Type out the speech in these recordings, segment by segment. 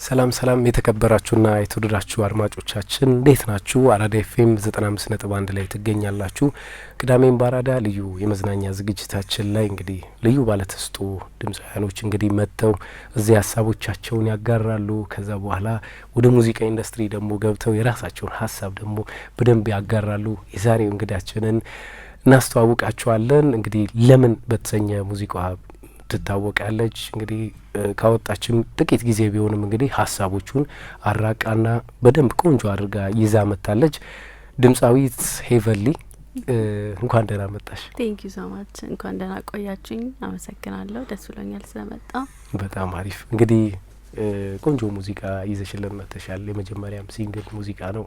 ሰላም ሰላም፣ የተከበራችሁና የተወደዳችሁ አድማጮቻችን፣ እንዴት ናችሁ? አራዳ ኤፍኤም 95.1 ላይ ትገኛላችሁ። ቅዳሜን በአራዳ ልዩ የመዝናኛ ዝግጅታችን ላይ እንግዲህ ልዩ ባለተሰጥኦ ድምፃውያኖች እንግዲህ መጥተው እዚህ ሀሳቦቻቸውን ያጋራሉ። ከዛ በኋላ ወደ ሙዚቃ ኢንዱስትሪ ደግሞ ገብተው የራሳቸውን ሀሳብ ደግሞ በደንብ ያጋራሉ። የዛሬው እንግዳችንን እናስተዋውቃችኋለን። እንግዲህ ለምን በተሰኘ ሙዚቃዋ ትታወቃለች። እንግዲህ ካወጣችም ጥቂት ጊዜ ቢሆንም እንግዲህ ሀሳቦቹን አራቃና በደንብ ቆንጆ አድርጋ ይዛ መጥታለች። ድምፃዊት ሄቨንሊ፣ እንኳን ደህና መጣሽ። Thank you so much። እንኳን ደህና ቆያችሁኝ። አመሰግናለሁ። ደስ ብሎኛል ስለመጣሁ። በጣም አሪፍ። እንግዲህ ቆንጆ ሙዚቃ ይዘሽልን መጥተሻል። የመጀመሪያም single ሙዚቃ ነው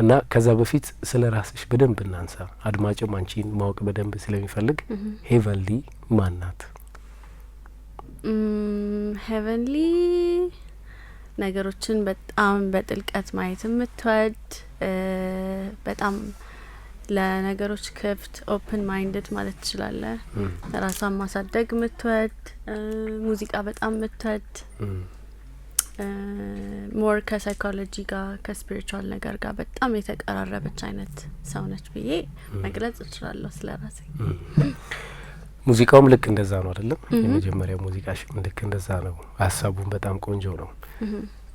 እና ከዛ በፊት ስለ ራስሽ በደንብ እናንሳ። አድማጭም አንቺን ማወቅ በደንብ ስለሚፈልግ ሄቨንሊ ማን ናት? ሄቨንሊ ነገሮችን በጣም በጥልቀት ማየት የምትወድ፣ በጣም ለነገሮች ክፍት፣ open minded ማለት ትችላለህ። ራሷን ማሳደግ የምትወድ፣ ሙዚቃ በጣም የምትወድ፣ more ከ psychology ጋር ከ spiritual ነገር ጋር በጣም የተቀራረበች አይነት ሰው ነች ብዬ መግለጽ እችላለሁ ስለ ራሴ። ሙዚቃውም ልክ እንደዛ ነው አይደለም? የመጀመሪያው ሙዚቃሽም ልክ እንደዛ ነው። ሀሳቡም በጣም ቆንጆ ነው።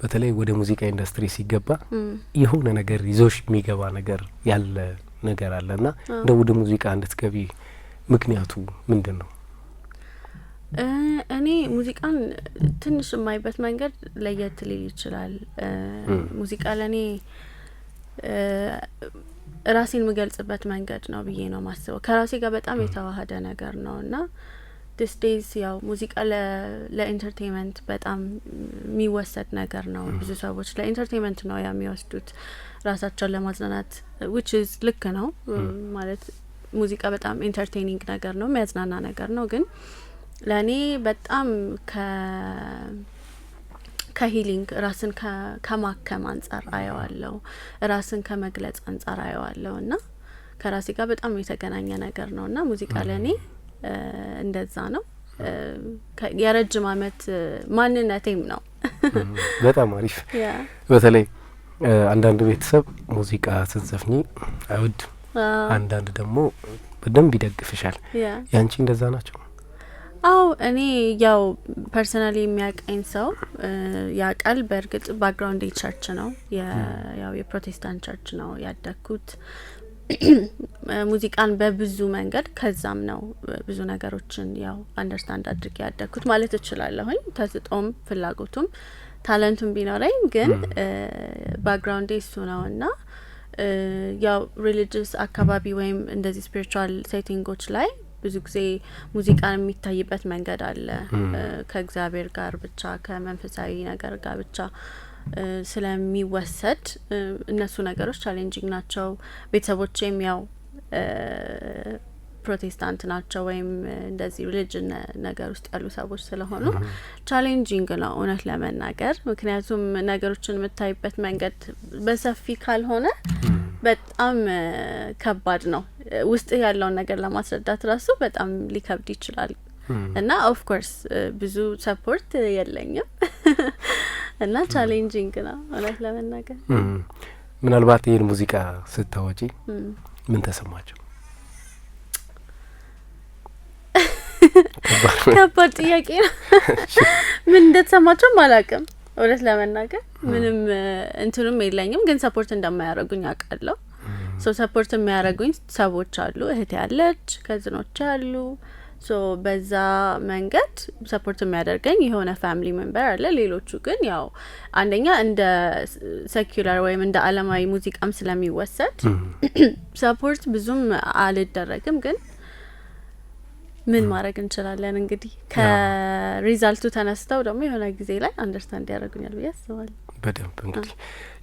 በተለይ ወደ ሙዚቃ ኢንዱስትሪ ሲገባ የሆነ ነገር ይዞሽ የሚገባ ነገር ያለ ነገር አለ እና እንደ ወደ ሙዚቃ እንድትገቢ ምክንያቱ ምንድን ነው? እኔ ሙዚቃን ትንሽ የማይበት መንገድ ለየት ሊል ይችላል። ሙዚቃ ለእኔ ራሴን የምገልጽበት መንገድ ነው ብዬ ነው ማስበው። ከራሴ ጋር በጣም የተዋሃደ ነገር ነው እና these days ያው ሙዚቃ ለ entertainment በጣም የሚወሰድ ነገር ነው። ብዙ ሰዎች ለ entertainment ነው የሚወስዱት፣ ራሳቸውን ለማዝናናት፣ which is ልክ ነው። ማለት ሙዚቃ በጣም entertaining ነገር ነው፣ የሚያዝናና ነገር ነው። ግን ለእኔ በጣም ከ healing፣ ራስን ከማከም አንጻር አየዋለሁ፣ ራስን ከመግለጽ አንጻር አየዋለሁ እና ከራሴ ጋር በጣም የተገናኘ ነገር ነው እና ሙዚቃ ለእኔ እንደዛ ነው። የረጅም አመት ማንነቴም ነው። በጣም አሪፍ። በተለይ አንዳንድ ቤተሰብ ሙዚቃ ስትዘፍኚ አይወድም፣ አንዳንድ ደግሞ በደንብ ይደግፍሻል። ያንቺ እንደዛ ናቸው? አው፣ እኔ ያው personally የሚያውቀኝ ሰው ያውቃል። በእርግጥ background church ነው፣ ያው የፕሮቴስታንት church ነው ያደግኩት። ሙዚቃን በብዙ መንገድ ከዛም ነው ብዙ ነገሮችን ያው understand አድርጌ ያደግኩት ማለት እችላለሁኝ። ተሰጥኦም ፍላጎቱም talent ኡም ቢኖረኝ ግን background ኤ እሱ ነው እና ያው religious አካባቢ ወይም እንደዚህ spiritual setting ኦች ላይ ብዙ ጊዜ ሙዚቃን የሚታይበት መንገድ አለ። ከእግዚአብሔር ጋር ብቻ፣ ከመንፈሳዊ ነገር ጋር ብቻ ስለሚወሰድ እነሱ ነገሮች challenging ናቸው። ቤተሰቦቼም ያው ፕሮቴስታንት ናቸው ወይም እንደዚህ religion ነገር ውስጥ ያሉ ሰዎች ስለሆኑ challenging ነው እውነት ለመናገር። ምክንያቱም ነገሮችን የምታይበት መንገድ በሰፊ ካልሆነ በጣም ከባድ ነው። ውስጥ ያለውን ነገር ለማስረዳት ራሱ በጣም ሊከብድ ይችላል እና of course ብዙ support የለኝም እና challenging ነው እውነት ለመናገር። ምናልባት ይህን ሙዚቃ ስታወጪ ምን ተሰማቸው? ከባድ ጥያቄ ነው። ምን እንደተሰማቸውም አላውቅም እውነት ለመናገር፣ ምንም እንትኑም የለኝም፣ ግን support እንደማያደርጉኝ አውቃለሁ። So support የሚያደርጉኝ ሰዎች አሉ። እህቴ አለች፣ cousin ኦች አሉ። So በዛ መንገድ support የሚያደርገኝ የሆነ family member አለ። ሌሎቹ ግን ያው አንደኛ እንደ secular ወይም እንደ አለማዊ ሙዚቃም ስለሚወሰድ support ብዙም አልደረግም። ግን ምን ማድረግ እንችላለን እንግዲህ፣ ከ result ኡ ተነስተው ደግሞ የሆነ ጊዜ ላይ understand ያደርጉኛል ብዬ አስባለሁ። በደንብ እንግዲህ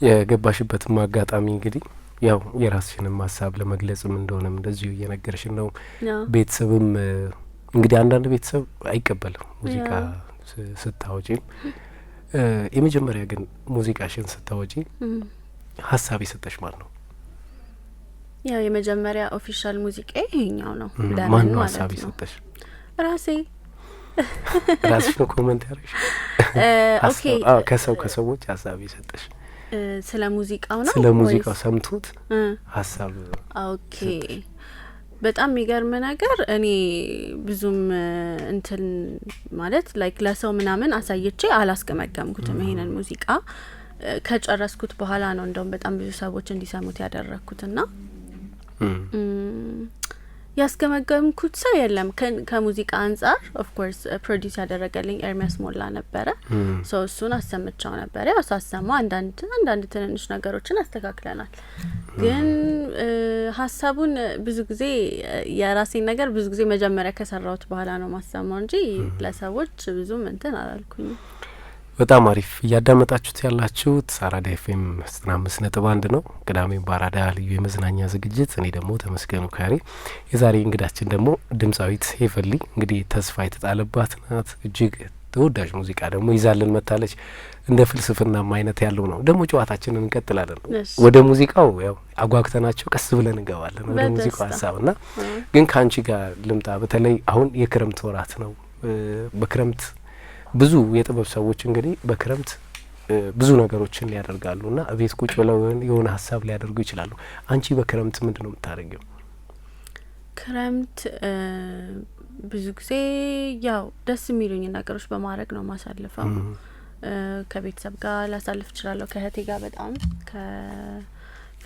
የገባሽበትም አጋጣሚ እንግዲህ ያው የራስሽንም ሀሳብ ለመግለጽም እንደሆነም እንደዚሁ እየነገርሽን ነው። ቤተሰብም እንግዲህ አንዳንድ ቤተሰብ አይቀበልም ሙዚቃ ስታወጪም። የመጀመሪያ ግን ሙዚቃሽን ስታወጪ ሀሳብ የሰጠሽ ማን ነው? ያው የመጀመሪያ official ሙዚቃ ይሄኛው ነው። ማን ነው ሀሳብ የሰጠሽ? ራሴ። ራስሽ ነው comment ያደረግሽ? Okay። ከሰው ከሰዎች ሀሳብ የሰጠሽ? ስለ ሙዚቃው ነው? ስለ ሙዚቃው ሰምቶት ሀሳብ። Okay፣ በጣም የሚገርም ነገር እኔ ብዙም እንትን ማለት like ለሰው ምናምን አሳይቼ አላስገመገምኩትም። ይሄንን ሙዚቃ ከጨረስኩት በኋላ ነው እንደውም በጣም ብዙ ሰዎች እንዲሰሙት ያደረግኩትና ያስገመገምኩት ሰው የለም። ከሙዚቃ አንጻር of course produce ያደረገልኝ ኤርሚያስ ሞላ ነበረ። So እሱን አሰምቻው ነበረ። ያው ሳሰማ አንዳንድ አንዳንድ ትንንሽ ነገሮችን አስተካክለናል። ግን ሀሳቡን ብዙ ጊዜ የራሴን ነገር ብዙ ጊዜ መጀመሪያ ከሰራሁት በኋላ ነው ማሰማው እንጂ ለሰዎች ብዙም እንትን አላልኩኝም። በጣም አሪፍ። እያዳመጣችሁት ያላችሁት አራዳ ኤፍኤም 95.1 ነው። ቅዳሜ በአራዳ ልዩ የመዝናኛ ዝግጅት። እኔ ደግሞ ተመስገኑ ካሬ። የዛሬ እንግዳችን ደግሞ ድምፃዊት ሄቨንሊ፣ እንግዲህ ተስፋ የተጣለባት ናት። እጅግ ተወዳጅ ሙዚቃ ደግሞ ይዛልን መጥታለች። እንደ ፍልስፍናም አይነት ያለው ነው። ደግሞ ጨዋታችንን እንቀጥላለን። ወደ ሙዚቃው ያው አጓግተናቸው ቀስ ብለን እንገባለን ወደ ሙዚቃው ሀሳብ እና ግን ከአንቺ ጋር ልምጣ። በተለይ አሁን የክረምት ወራት ነው። በክረምት ብዙ የጥበብ ሰዎች እንግዲህ በክረምት ብዙ ነገሮችን ሊያደርጋሉ እና ቤት ቁጭ ብለው የሆነ ሀሳብ ሊያደርጉ ይችላሉ። አንቺ በክረምት ምንድን ነው የምታደርጊው? ክረምት ብዙ ጊዜ ያው ደስ የሚሉኝ ነገሮች በማድረግ ነው ማሳልፈው። ከቤተሰብ ጋር ላሳልፍ እችላለሁ፣ ከእህቴ ጋር፣ በጣም ከ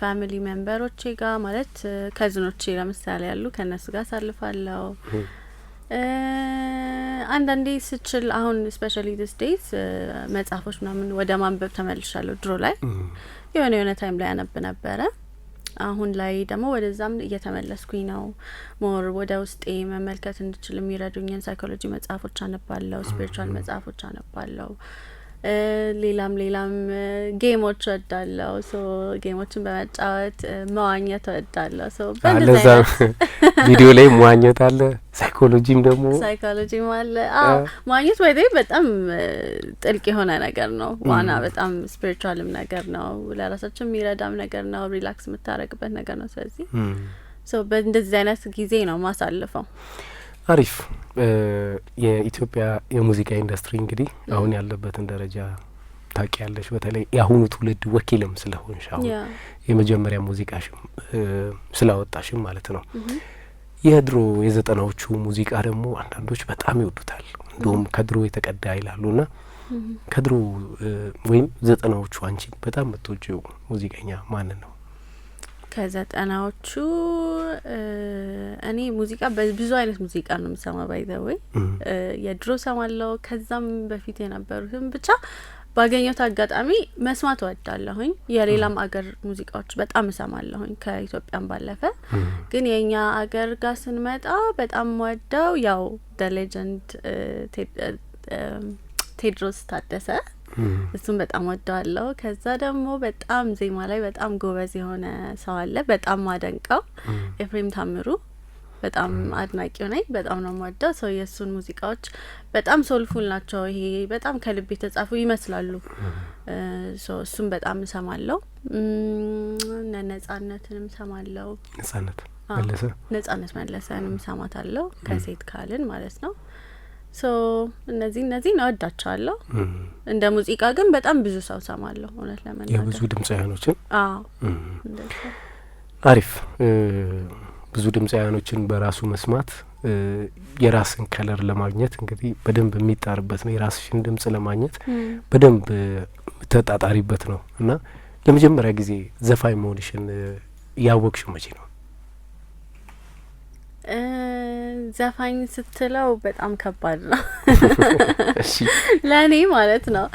family member ኦቼ ጋር፣ ማለት cousin ኦቼ ለምሳሌ ያሉ ከእነሱ ጋር አሳልፋለሁ። አንዳንዴ ስችል አሁን especially these days መጽሐፎች ምናምን ወደ ማንበብ ተመልሻለሁ። ድሮ ላይ የሆነ የሆነ time ላይ አነብ ነበረ። አሁን ላይ ደግሞ ወደዛም እየተመለስኩኝ ነው። More ወደ ውስጤ መመልከት እንድችል የሚረዱኝን psychology መጽሐፎች አነባለሁ፣ spiritual መጽሐፎች አነባለሁ። ሌላም ሌላም game ኦች እወዳለሁ። So game ኦችን በመጫወት፣ መዋኘት እወዳለሁ። So ለዛ ቪዲዮ ላይ መዋኘት አለ፣ psychology ም ደግሞ። Psychology ም አለ። አዎ፣ መዋኘት by the way በጣም ጥልቅ የሆነ ነገር ነው። ዋና በጣም spiritual ም ነገር ነው፣ ለራሳችን የሚረዳም ነገር ነው፣ relax የምታደርግበት ነገር ነው። ስለዚህ so በእንደዚህ አይነት ጊዜ ነው ማሳልፈው። አሪፍ። የኢትዮጵያ የሙዚቃ ኢንዱስትሪ እንግዲህ አሁን ያለበትን ደረጃ ታውቂያለሽ። በተለይ የአሁኑ ትውልድ ወኪልም ስለሆንሽ፣ አሁን የመጀመሪያ ሙዚቃሽም ስላወጣሽም ማለት ነው። የድሮ የዘጠናዎቹ ሙዚቃ ደግሞ አንዳንዶች በጣም ይወዱታል። እንደውም ከድሮ የተቀዳ ይላሉ። ና ከድሮ ወይም ዘጠናዎቹ አንቺ በጣም የምትወጂው ሙዚቀኛ ማንን ነው? ከዘጠናዎቹ እኔ ሙዚቃ ብዙ አይነት ሙዚቃ ነው የምሰማ። By the way የድሮ ሰማለው፣ ከዛም በፊት የነበሩትም፣ ብቻ ባገኘሁት አጋጣሚ መስማት እወዳለሁኝ። የሌላም አገር ሙዚቃዎች በጣም እሰማለሁኝ ከኢትዮጵያም ባለፈ። ግን የእኛ አገር ጋር ስንመጣ በጣም ወደው ያው the legend ቴድሮስ ታደሰ፣ እሱም በጣም ወደዋለሁ። ከዛ ደግሞ በጣም ዜማ ላይ በጣም ጎበዝ የሆነ ሰው አለ፣ በጣም ማደንቀው፣ ኤፍሬም ታምሩ፣ በጣም አድናቂው ነኝ። በጣም ነው የምወደው። So የእሱን ሙዚቃዎች በጣም soulful ናቸው። ይሄ በጣም ከልብ የተጻፉ ይመስላሉ። So እሱም በጣም እሰማለሁ። እነ ነጻነትንም እሰማለሁ። ነጻነት መለሰ። ነጻነት መለሰንም እሰማታለሁ ከሴት ካልን ማለት ነው። So እነዚህ እወዳቸዋለሁ። እንደ ሙዚቃ ግን በጣም ብዙ ሰው እሰማለሁ እውነት ለመናገር። የብዙ ድምፃውያኖችን። አዎ፣ እንደዛ። አሪፍ። ብዙ ድምፃውያኖችን በራሱ መስማት የራስን color ለማግኘት እንግዲህ በደንብ የሚጣርበት ነው። የራስሽን ድምጽ ለማግኘት በደንብ ተጣጣሪበት ነው። እና ለመጀመሪያ ጊዜ ዘፋኝ መሆንሽን ያወቅሽው መቼ ነው? ዘፋኝ ስትለው በጣም ከባድ ነው ለእኔ ማለት ነው።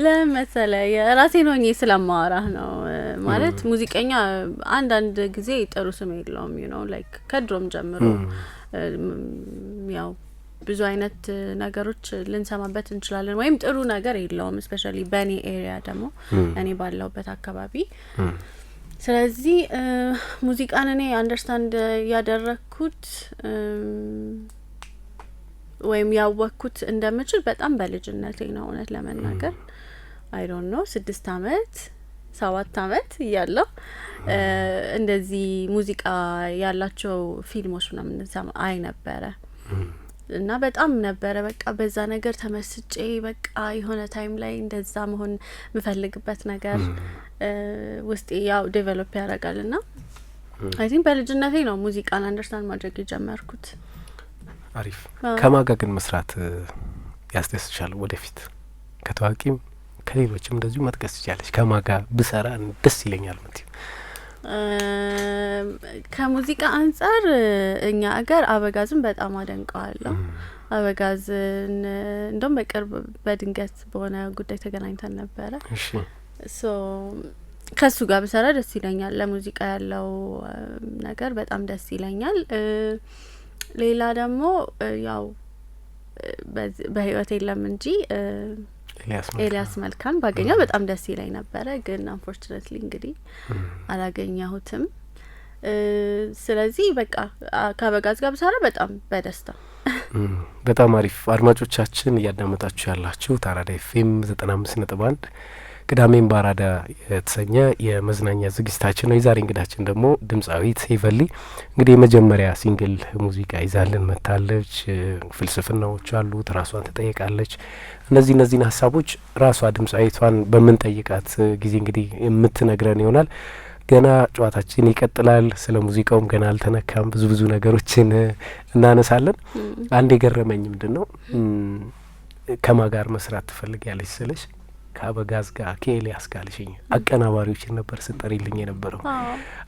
ለምን መሰለህ? የራሴን ሆኜ ስለማወራህ ነው። ማለት ሙዚቀኛ አንዳንድ ጊዜ ጥሩ ስም የለውም። Like ከድሮም ጀምሮ ያው ብዙ አይነት ነገሮች ልንሰማበት እንችላለን፣ ወይም ጥሩ ነገር የለውም። Especially በእኔ area ደግሞ፣ እኔ ባለሁበት አካባቢ። ስለዚህ ሙዚቃን እኔ understand ያደረግኩት ወይም ያወቅኩት እንደምችል በጣም በልጅነቴ ነው እውነት ለመናገር። I don't know፣ 6 አመት 7 አመት እያለሁ እንደዚህ ሙዚቃ ያላቸው ፊልሞች ምናምን አይ ነበረ። እና በጣም ነበረ በቃ በዛ ነገር ተመስጬ፣ በቃ የሆነ time ላይ እንደዛ መሆን የምፈልግበት ነገር ውስጤ ያው develop ያደርጋል። ና I think በልጅነቴ ነው ሙዚቃን understand ማድረግ የጀመርኩት። አሪፍ። ከማን ጋር ግን መስራት ያስደስትሻል ወደፊት? ከታዋቂም ከሌሎችም እንደዚሁ መጥቀስ ትችያለሽ። ከማን ጋር ብሰራ ደስ ይለኛል ምትይው? ከሙዚቃ አንጻር እኛ አገር አበጋዝን በጣም አደንቀዋለሁ። አበጋዝን እንደውም በቅርብ በድንገት በሆነ ጉዳይ ተገናኝተን ነበረ። So ከሱ ጋር ብሰራ ደስ ይለኛል። ለሙዚቃ ያለው ነገር በጣም ደስ ይለኛል። ሌላ ደግሞ ያው በህይወት የለም እንጂ ኤልያስ መልካን ባገኘው በጣም ደስ ይለኝ ነበረ። ግን unfortunately እንግዲህ አላገኘሁትም። ስለዚህ በቃ ከአበጋዝ ጋር ብሰራ በጣም በደስታ። በጣም አሪፍ። አድማጮቻችን፣ እያዳመጣችሁ ያላችሁት አራዳ ኤፍኤም 95.1 ቅዳሜን በአራዳ የተሰኘ የመዝናኛ ዝግጅታችን ነው። የዛሬ እንግዳችን ደግሞ ድምፃዊት ሄቨንሊ እንግዲህ የመጀመሪያ single ሙዚቃ ይዛልን መጥታለች። ፍልስፍናዎች አሉት፣ ራሷን ትጠይቃለች። እነዚህን ሀሳቦች ራሷ ድምፃዊቷን በምንጠይቃት ጊዜ እንግዲህ የምትነግረን ይሆናል። ገና ጨዋታችን ይቀጥላል። ስለ ሙዚቃውም ገና አልተነካም። ብዙ ብዙ ነገሮችን እናነሳለን። አንድ የገረመኝ ምንድን ነው፣ ከማ ጋር መስራት ትፈልጊያለሽ ስልሽ ከአበጋዝ ጋር፣ ከኤልያስ ጋር አልሽኝ። አቀናባሪዎችን ነበር ስጠሪልኝ የነበረው።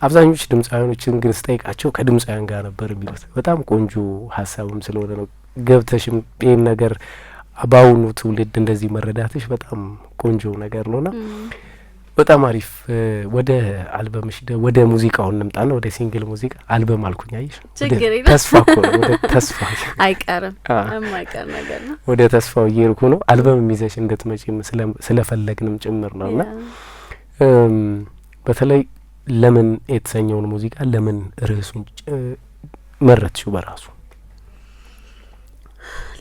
አብዛኞቹ ድምፃውያኖችን ግን ስጠይቃቸው ከድምፃውያን ጋር ነበር የሚሉት። በጣም ቆንጆ ሀሳብም ስለሆነ ነው። ገብተሽም ይህን ነገር በአሁኑ ትውልድ እንደዚህ መረዳትሽ በጣም ቆንጆ ነገር ነውና በጣም አሪፍ። ወደ አልበምሽ፣ ወደ ሙዚቃው እንምጣና ወደ single ሙዚቃ፣ አልበም አልኩኝ፣ አየሽ፣ ተስፋ እኮ ነው። ወደ ተስፋ አይቀርም፣ የማይቀር ነገር ነው። ወደ ተስፋው እየሄድኩ ነው። አልበም ይዘሽ እንድትመጪም ስለፈለግንም ጭምር ነው። እና በተለይ ለምን የተሰኘውን ሙዚቃ ለምን ርዕሱን መረጥሽው በራሱ?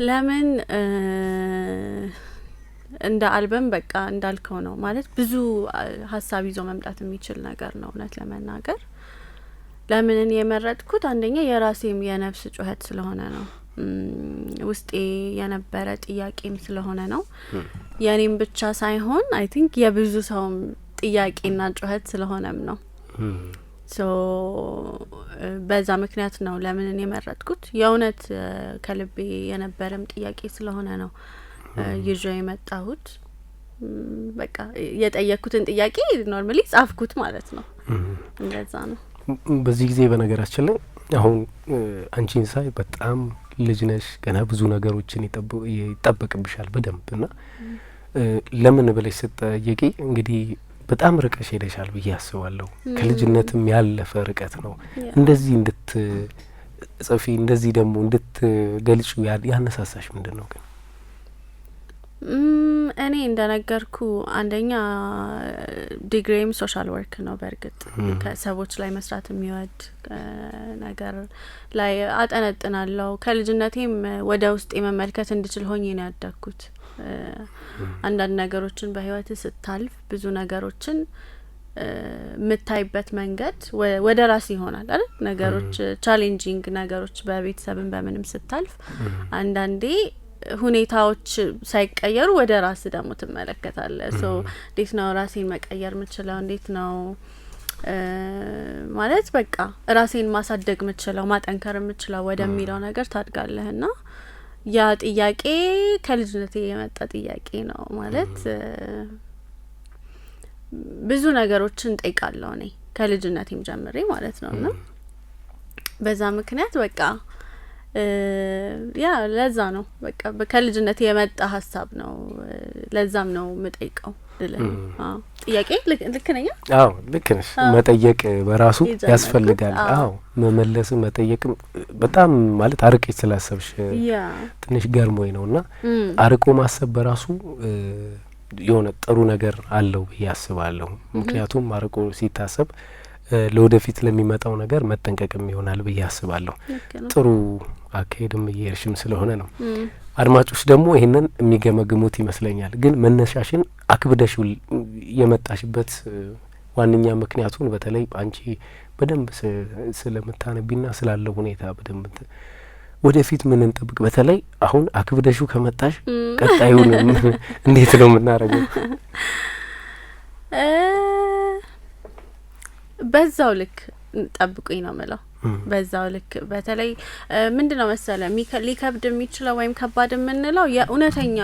ለምን እንደ አልበም በቃ እንዳልከው ነው፣ ማለት ብዙ ሀሳብ ይዞ መምጣት የሚችል ነገር ነው። እውነት ለመናገር ለምንን የመረጥኩት አንደኛ የራሴም የነፍስ ጩኸት ስለሆነ ነው። ውስጤ የነበረ ጥያቄም ስለሆነ ነው። የእኔም ብቻ ሳይሆን I think የብዙ ሰውም ጥያቄና ጩኸት ስለሆነም ነው። So በዛ ምክንያት ነው ለምንን የመረጥኩት። የእውነት ከልቤ የነበረም ጥያቄ ስለሆነ ነው ይዤ የመጣሁት። በቃ የጠየቅኩትን ጥያቄ normally ጻፍኩት ማለት ነው። እንደዛ ነው። በዚህ ጊዜ በነገራችን ላይ አሁን አንቺን ሳይ በጣም ልጅ ነሽ፣ ገና ብዙ ነገሮችን ይጠበቅብሻል በደንብ። እና ለምን ብለሽ ስትጠይቂ እንግዲህ በጣም ርቀሽ ሄደሻል ብዬ አስባለሁ። ከልጅነትም ያለፈ ርቀት ነው። እንደዚህ እንድትጽፊ፣ እንደዚህ ደግሞ እንድትገልጪው ያነሳሳሽ ምንድን ነው ግን? እኔ እንደነገርኩ አንደኛ ዲግሪም social work ነው። በእርግጥ ከሰዎች ላይ መስራት የሚወድ ነገር ላይ አጠነጥናለሁ። ከልጅነቴም ወደ ውስጤ መመልከት እንድችል ሆኜ ነው ያደግኩት። አንዳንድ ነገሮችን በህይወት ስታልፍ ብዙ ነገሮችን የምታይበት መንገድ ወደ ራስ ይሆናል አይደል? ነገሮች፣ challenging ነገሮች በቤተሰብም በምንም ስታልፍ አንዳንዴ ሁኔታዎች ሳይቀየሩ ወደ ራስ ደግሞ ትመለከታለህ። So እንዴት ነው ራሴን መቀየር ምችለው? እንዴት ነው ማለት በቃ ራሴን ማሳደግ ምችለው፣ ማጠንከር ምችለው ወደሚለው ነገር ታድጋለህ። ና ያ ጥያቄ ከልጅነቴ የመጣ ጥያቄ ነው። ማለት ብዙ ነገሮችን ጠይቃለሁ እኔ ከልጅነቴም ጀምሬ ማለት ነው። እና በዛ ምክንያት በቃ ያ ለዛ ነው፣ በቃ ከልጅነት የመጣ ሀሳብ ነው። ለዛም ነው የምጠይቀው። ጥያቄ ልክ ነኝ? አዎ፣ ልክ ነሽ። መጠየቅ በራሱ ያስፈልጋል። አዎ፣ መመለስም መጠየቅም በጣም ማለት አርቄ ስላሰብሽ ትንሽ ገርሞኝ ነው። እና አርቆ ማሰብ በራሱ የሆነ ጥሩ ነገር አለው ብዬ አስባለሁ። ምክንያቱም አርቆ ሲታሰብ ለወደፊት ለሚመጣው ነገር መጠንቀቅም ይሆናል ብዬ አስባለሁ። ጥሩ አካሄድም እየሄድሽም ስለሆነ ነው። አድማጮች ደግሞ ይህንን የሚገመግሙት ይመስለኛል። ግን መነሻሽን አክብደሽው የመጣሽበት ዋነኛ ምክንያቱን በተለይ አንቺ በደንብ ስለምታነቢና ስላለው ሁኔታ በደንብ ወደፊት ምን እንጠብቅ? በተለይ አሁን አክብደሹ ከመጣሽ ቀጣዩን እንዴት ነው የምናደርገው? በዛው ልክ ጠብቁኝ ነው ምለው። በዛው ልክ በተለይ ምንድነው መሰለ ሊከብድ የሚችለው ወይም ከባድ የምንለው የእውነተኛ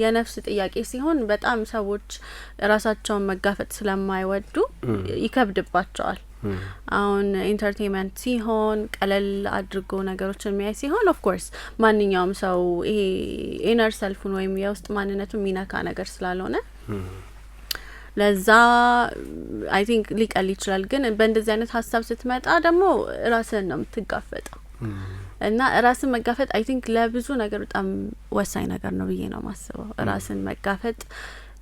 የነፍስ ጥያቄ ሲሆን በጣም ሰዎች ራሳቸውን መጋፈጥ ስለማይወዱ ይከብድባቸዋል። አሁን entertainment ሲሆን፣ ቀለል አድርጎ ነገሮችን የሚያይ ሲሆን፣ of course ማንኛውም ሰው ይሄ inner self ኡን ወይም የውስጥ ማንነቱን የሚነካ ነገር ስላልሆነ ለዛ I think ሊቀል ይችላል። ግን በእንደዚህ አይነት ሀሳብ ስትመጣ ደግሞ ራስህን ነው የምትጋፈጠው እና ራስን መጋፈጥ I think ለብዙ ነገር በጣም ወሳኝ ነገር ነው ብዬ ነው ማስበው። ራስን መጋፈጥ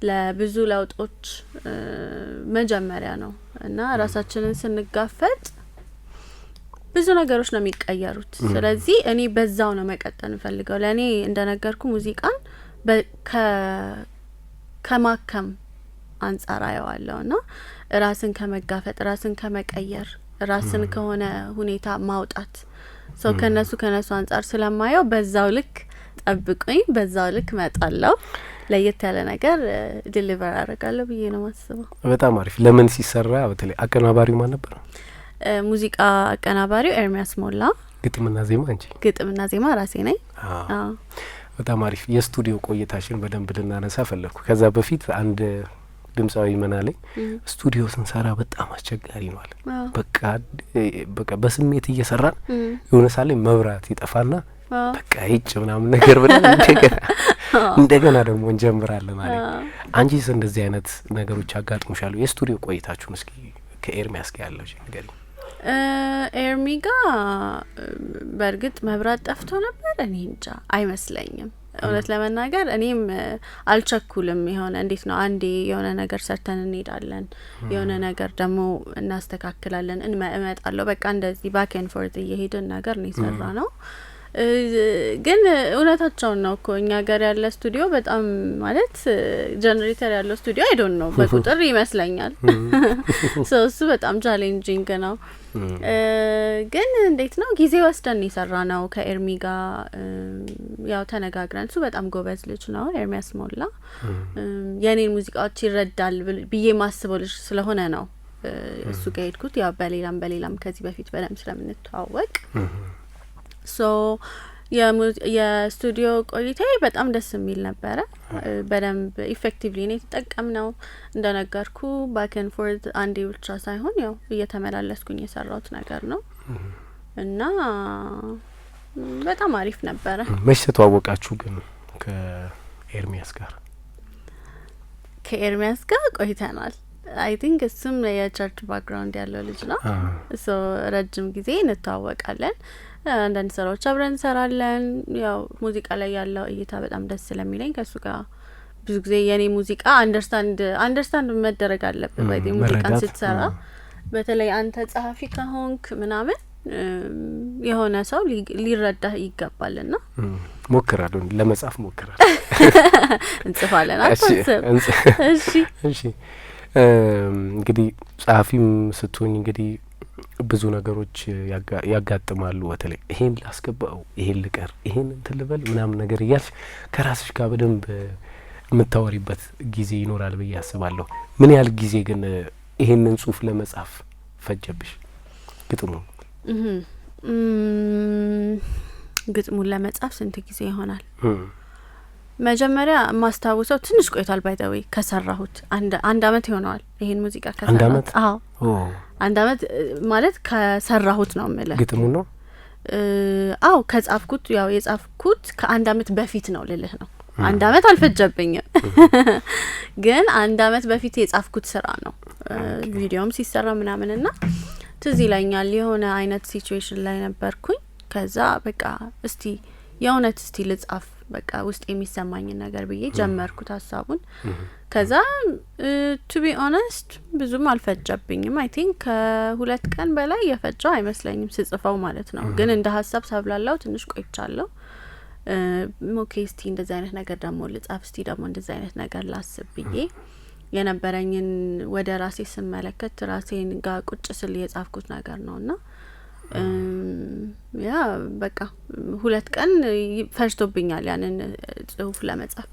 ለብዙ ለውጦች መጀመሪያ ነው እና ራሳችንን ስንጋፈጥ ብዙ ነገሮች ነው የሚቀየሩት። ስለዚህ እኔ በዛው ነው መቀጠል እንፈልገው። ለእኔ እንደነገርኩ ሙዚቃን ከማከም አንጻር አየዋለሁ እና ራስን ከመጋፈጥ፣ ራስን ከመቀየር፣ ራስን ከሆነ ሁኔታ ማውጣት ሰው ከነሱ አንጻር ስለማየው በዛው ልክ ጠብቁኝ፣ በዛው ልክ እመጣለሁ። ለየት ያለ ነገር deliver አደርጋለሁ ብዬ ነው ማስበው። በጣም አሪፍ። ለምን ሲሰራ በተለይ አቀናባሪው ማን ነበር? ሙዚቃ አቀናባሪው ኤርሚያስ ሞላ። ግጥምና ዜማ አንቺ? ግጥምና ዜማ ራሴ ነኝ። በጣም አሪፍ። የስቱዲዮ ቆይታሽን በደንብ ልናነሳ ፈለግኩ። ከዛ በፊት አንድ ድምፃዊ ምን አለኝ፣ ስቱዲዮ ስንሰራ በጣም አስቸጋሪ ነው አለ። በቃ በስሜት እየሰራን የሆነ ሳለ መብራት ይጠፋና በቃ ይጭ ምናምን ነገር ብለን እንደገና ደግሞ እንጀምራለን አለ። አንቺስ እንደዚህ አይነት ነገሮች አጋጥሞሻል? የስቱዲዮ ቆይታችሁን እስኪ ከኤርሚያስ ጋር ያለው ንገሪኝ። ኤርሚ ጋ በእርግጥ መብራት ጠፍቶ ነበር። እኔ እንጃ፣ አይመስለኝም። እውነት ለመናገር እኔም አልቸኩልም። የሆነ እንዴት ነው፣ አንዴ የሆነ ነገር ሰርተን እንሄዳለን፣ የሆነ ነገር ደግሞ እናስተካክላለን፣ እመጣለሁ። በቃ እንደዚህ back and forth እየሄድን ነገር ነው የሰራነው። ግን እውነታቸውን ነው እኮ፣ እኛ ሀገር ያለ ስቱዲዮ በጣም ማለት ጀነሬተር ያለው ስቱዲዮ I don't know በቁጥር ይመስለኛል። So እሱ በጣም challenging ነው። ግን እንዴት ነው፣ ጊዜ ወስደን የሰራነው ከኤርሚ ጋር ያው ተነጋግረን። እሱ በጣም ጎበዝ ልጅ ነው ኤርሚያስ ሞላ። የኔን ሙዚቃዎች ይረዳል ብዬ ማስበው ልጅ ስለሆነ ነው እሱ ጋር ሄድኩት። ያው በሌላም በሌላም ከዚህ በፊት በደንብ ስለምንተዋወቅ so የስቱዲዮ ቆይታዬ በጣም ደስ የሚል ነበረ። በደንብ effectively ነው የተጠቀምነው። እንደነገርኩ back and forth አንዴ ብቻ ሳይሆን ያው እየተመላለስኩኝ የሰራሁት ነገር ነው እና በጣም አሪፍ ነበረ። መቼ ተተዋወቃችሁ ግን ከኤርሚያስ ጋር? ከኤርሚያስ ጋር ቆይተናል። I think እሱም የ church background ያለው ልጅ ነው። So ረጅም ጊዜ እንተዋወቃለን። አንዳንድ ስራዎች አብረን እንሰራለን። ያው ሙዚቃ ላይ ያለው እይታ በጣም ደስ ስለሚለኝ ከእሱ ጋር ብዙ ጊዜ የኔ ሙዚቃ understand መደረግ አለብን። ባይ ሙዚቃን ስትሰራ በተለይ አንተ ጸሐፊ ከሆንክ ምናምን የሆነ ሰው ሊረዳህ ይገባል ና ሞክራለሁ፣ ለመጻፍ ሞክራለሁ። እንጽፋለን። አታስብ። እሺ። እሺ፣ እንግዲህ ጸሐፊም ስትሆኝ እንግዲህ ብዙ ነገሮች ያጋጥማሉ። በተለይ ይሄን ላስገባው፣ ይሄን ልቀር፣ ይሄን እንትን ልበል ምናምን ነገር እያልሽ ከራስሽ ጋር በደንብ የምታወሪበት ጊዜ ይኖራል ብዬ አስባለሁ። ምን ያህል ጊዜ ግን ይሄንን ጽሁፍ ለመጻፍ ፈጀብሽ? ግጥሙ። ግጥሙን ለመጻፍ ስንት ጊዜ ይሆናል? መጀመሪያ የማስታውሰው ትንሽ ቆይቷል። By the way ከሰራሁት አንድ አመት ይሆነዋል። ይሄን ሙዚቃ ከሰራሁት። አንድ አመት? አዎ፣ አንድ አመት ማለት ከሰራሁት ነው የምልህ። ግጥሙ ነው? አዎ፣ ከጻፍኩት፣ ያው የጻፍኩት ከአንድ አመት በፊት ነው ልልህ ነው። አንድ አመት አልፈጀብኝም፣ ግን አንድ አመት በፊት የጻፍኩት ስራ ነው። ቪዲዮም ሲሰራ ምናምን እና ትዝ ይለኛል የሆነ አይነት situation ላይ ነበርኩኝ። ከዛ በቃ እስቲ የእውነት እስቲ ልጻፍ፣ በቃ ውስጥ የሚሰማኝን ነገር ብዬ ጀመርኩት ሀሳቡን። ከዛ to be honest ብዙም አልፈጀብኝም። I think ከ2 ቀን በላይ የፈጀው አይመስለኝም ስጽፈው ማለት ነው። ግን እንደ ሀሳብ ሳብላላው ትንሽ ቆይቻለሁ። Okay፣ እስቲ እንደዚህ አይነት ነገር ደግሞ ልጻፍ፣ እስቲ ደግሞ እንደዚህ አይነት ነገር ላስብ ብዬ የነበረኝን ወደ ራሴ ስመለከት ራሴን ጋር ቁጭ ስል የጻፍኩት ነገር ነው እና Yeah, በቃ 2 ቀን ፈጅቶብኛል ያንን ጽሁፍ ለመጻፍ።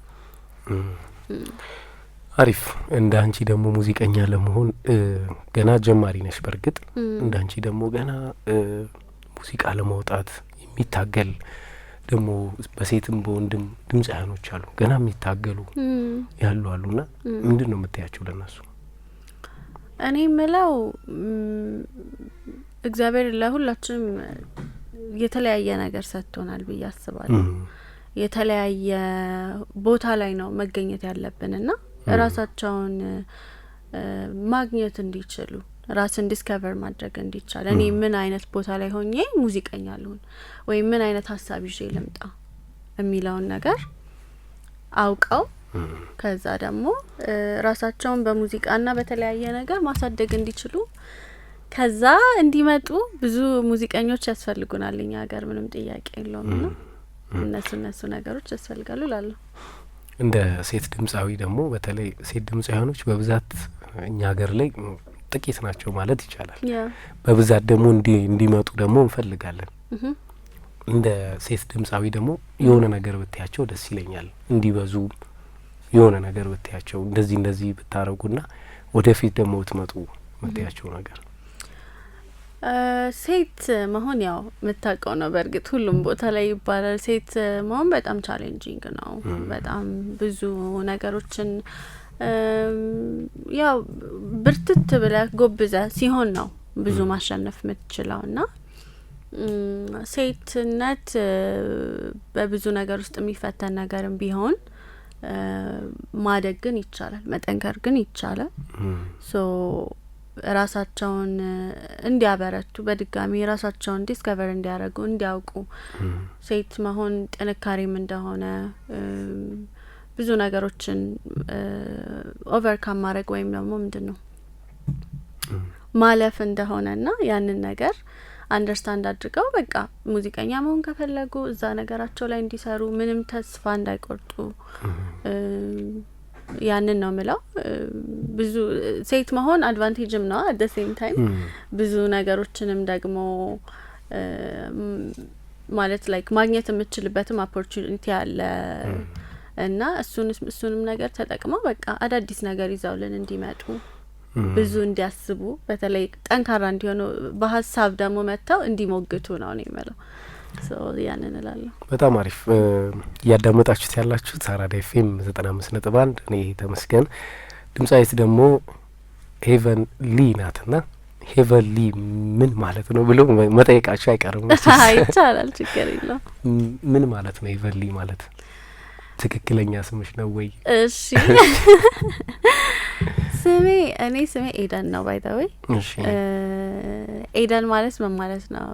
አሪፍ። እንደ አንቺ ደግሞ ሙዚቀኛ ለመሆን ገና ጀማሪ ነሽ። በእርግጥ እንደ አንቺ ደግሞ ገና ሙዚቃ ለማውጣት የሚታገል ደግሞ በሴትም በወንድም ድምፃውያኖች አሉ፣ ገና የሚታገሉ ያሉ አሉና ምንድን ነው የምታያቸው ለነሱ? እኔ የምለው እግዚአብሔር ለሁላችንም የተለያየ ነገር ሰጥቶናል ብዬ አስባለሁ። የተለያየ ቦታ ላይ ነው መገኘት ያለብን እና ራሳቸውን ማግኘት እንዲችሉ፣ ራስን discover ማድረግ እንዲቻል፣ እኔ ምን አይነት ቦታ ላይ ሆኜ ሙዚቀኛ ልሁን ወይም ምን አይነት ሀሳብ ይዤ ልምጣ የሚለውን ነገር አውቀው ከዛ ደግሞ ራሳቸውን በሙዚቃና በተለያየ ነገር ማሳደግ እንዲችሉ፣ ከዛ እንዲመጡ። ብዙ ሙዚቀኞች ያስፈልጉናል እኛ ሀገር፣ ምንም ጥያቄ የለውም። ና እነሱ ነገሮች ያስፈልጋሉ እላለሁ። እንደ ሴት ድምፃዊ ደግሞ፣ በተለይ ሴት ድምፃውያኖች በብዛት እኛ ሀገር ላይ ጥቂት ናቸው ማለት ይቻላል። በብዛት ደግሞ እንዲመጡ ደግሞ እንፈልጋለን። እንደ ሴት ድምፃዊ ደግሞ የሆነ ነገር ብትያቸው ደስ ይለኛል። እንዲበዙ የሆነ ነገር ብትያቸው፣ እንደዚህ እንደዚህ ብታረጉና ወደፊት ደግሞ ብትመጡ ምትያቸው ነገር? ሴት መሆን ያው የምታውቀው ነው። በእርግጥ ሁሉም ቦታ ላይ ይባላል። ሴት መሆን በጣም challenging ነው። በጣም ብዙ ነገሮችን ያው ብርትት ብለህ ጎብዘህ ሲሆን ነው ብዙ ማሸነፍ የምትችለው። እና ሴትነት በብዙ ነገር ውስጥ የሚፈተን ነገርም ቢሆን ማደግ ግን ይቻላል፣ መጠንከር ግን ይቻላል። So ራሳቸውን እንዲያበረቱ፣ በድጋሚ ራሳቸውን discover እንዲያደርጉ፣ እንዲያውቁ፣ ሴት መሆን ጥንካሬም እንደሆነ፣ ብዙ ነገሮችን overcome ማድረግ ወይም ደግሞ ምንድን ነው ማለፍ እንደሆነ ና ያንን ነገር understand አድርገው በቃ ሙዚቀኛ መሆን ከፈለጉ እዛ ነገራቸው ላይ እንዲሰሩ፣ ምንም ተስፋ እንዳይቆርጡ ያንን ነው ምለው። ብዙ ሴት መሆን advantage ም ነው፣ at the same time ብዙ ነገሮችንም ደግሞ ማለት like ማግኘት የምትችልበትም opportunity አለ እና እሱንም ነገር ተጠቅመው በቃ አዳዲስ ነገር ይዘውልን እንዲመጡ፣ ብዙ እንዲያስቡ፣ በተለይ ጠንካራ እንዲሆኑ፣ በሀሳብ ደግሞ መጥተው እንዲሞግቱ ነው እኔ የምለው። ያንን እላለሁ። በጣም አሪፍ። እያዳመጣችሁት ያላችሁት አራዳ ኤፍኤም 95.1፣ እኔ ተመስገን። ድምፃዊት ደግሞ ሄቨን ሊ ናትና ሄቨን ሊ ምን ማለት ነው ብሎ መጠየቃቸው አይቀርም። ይቻላል፣ ችግር የለውም። ምን ማለት ነው ሄቨን ሊ ማለት? ትክክለኛ ስምሽ ነው ወይ? እሺ፣ ስሜ እኔ ስሜ ኤደን ነው by the way። ኤደን ማለት ምን ማለት ነው?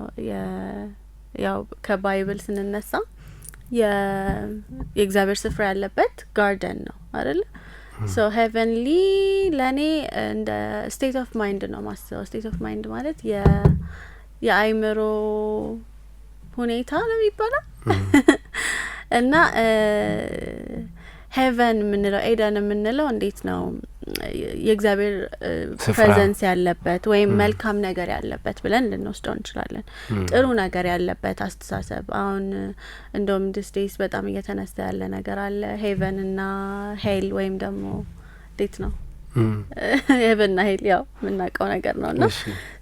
ያው ከ Bible ስንነሳ የእግዚአብሔር ስፍራ ያለበት garden ነው አይደለ? So heavenly ለእኔ እንደ state of mind ነው ማስበው። State of mind ማለት የአይምሮ ሁኔታ ነው የሚባለው። እና heaven የምንለው፣ ኤደን የምንለው እንዴት ነው የእግዚአብሔር presence ያለበት ወይም መልካም ነገር ያለበት ብለን ልንወስደው እንችላለን። ጥሩ ነገር ያለበት አስተሳሰብ። አሁን እንደውም these days በጣም እየተነሳ ያለ ነገር አለ። Heaven እና hell ወይም ደግሞ እንዴት ነው heaven ና hell ያው የምናውቀው ነገር ነው። እና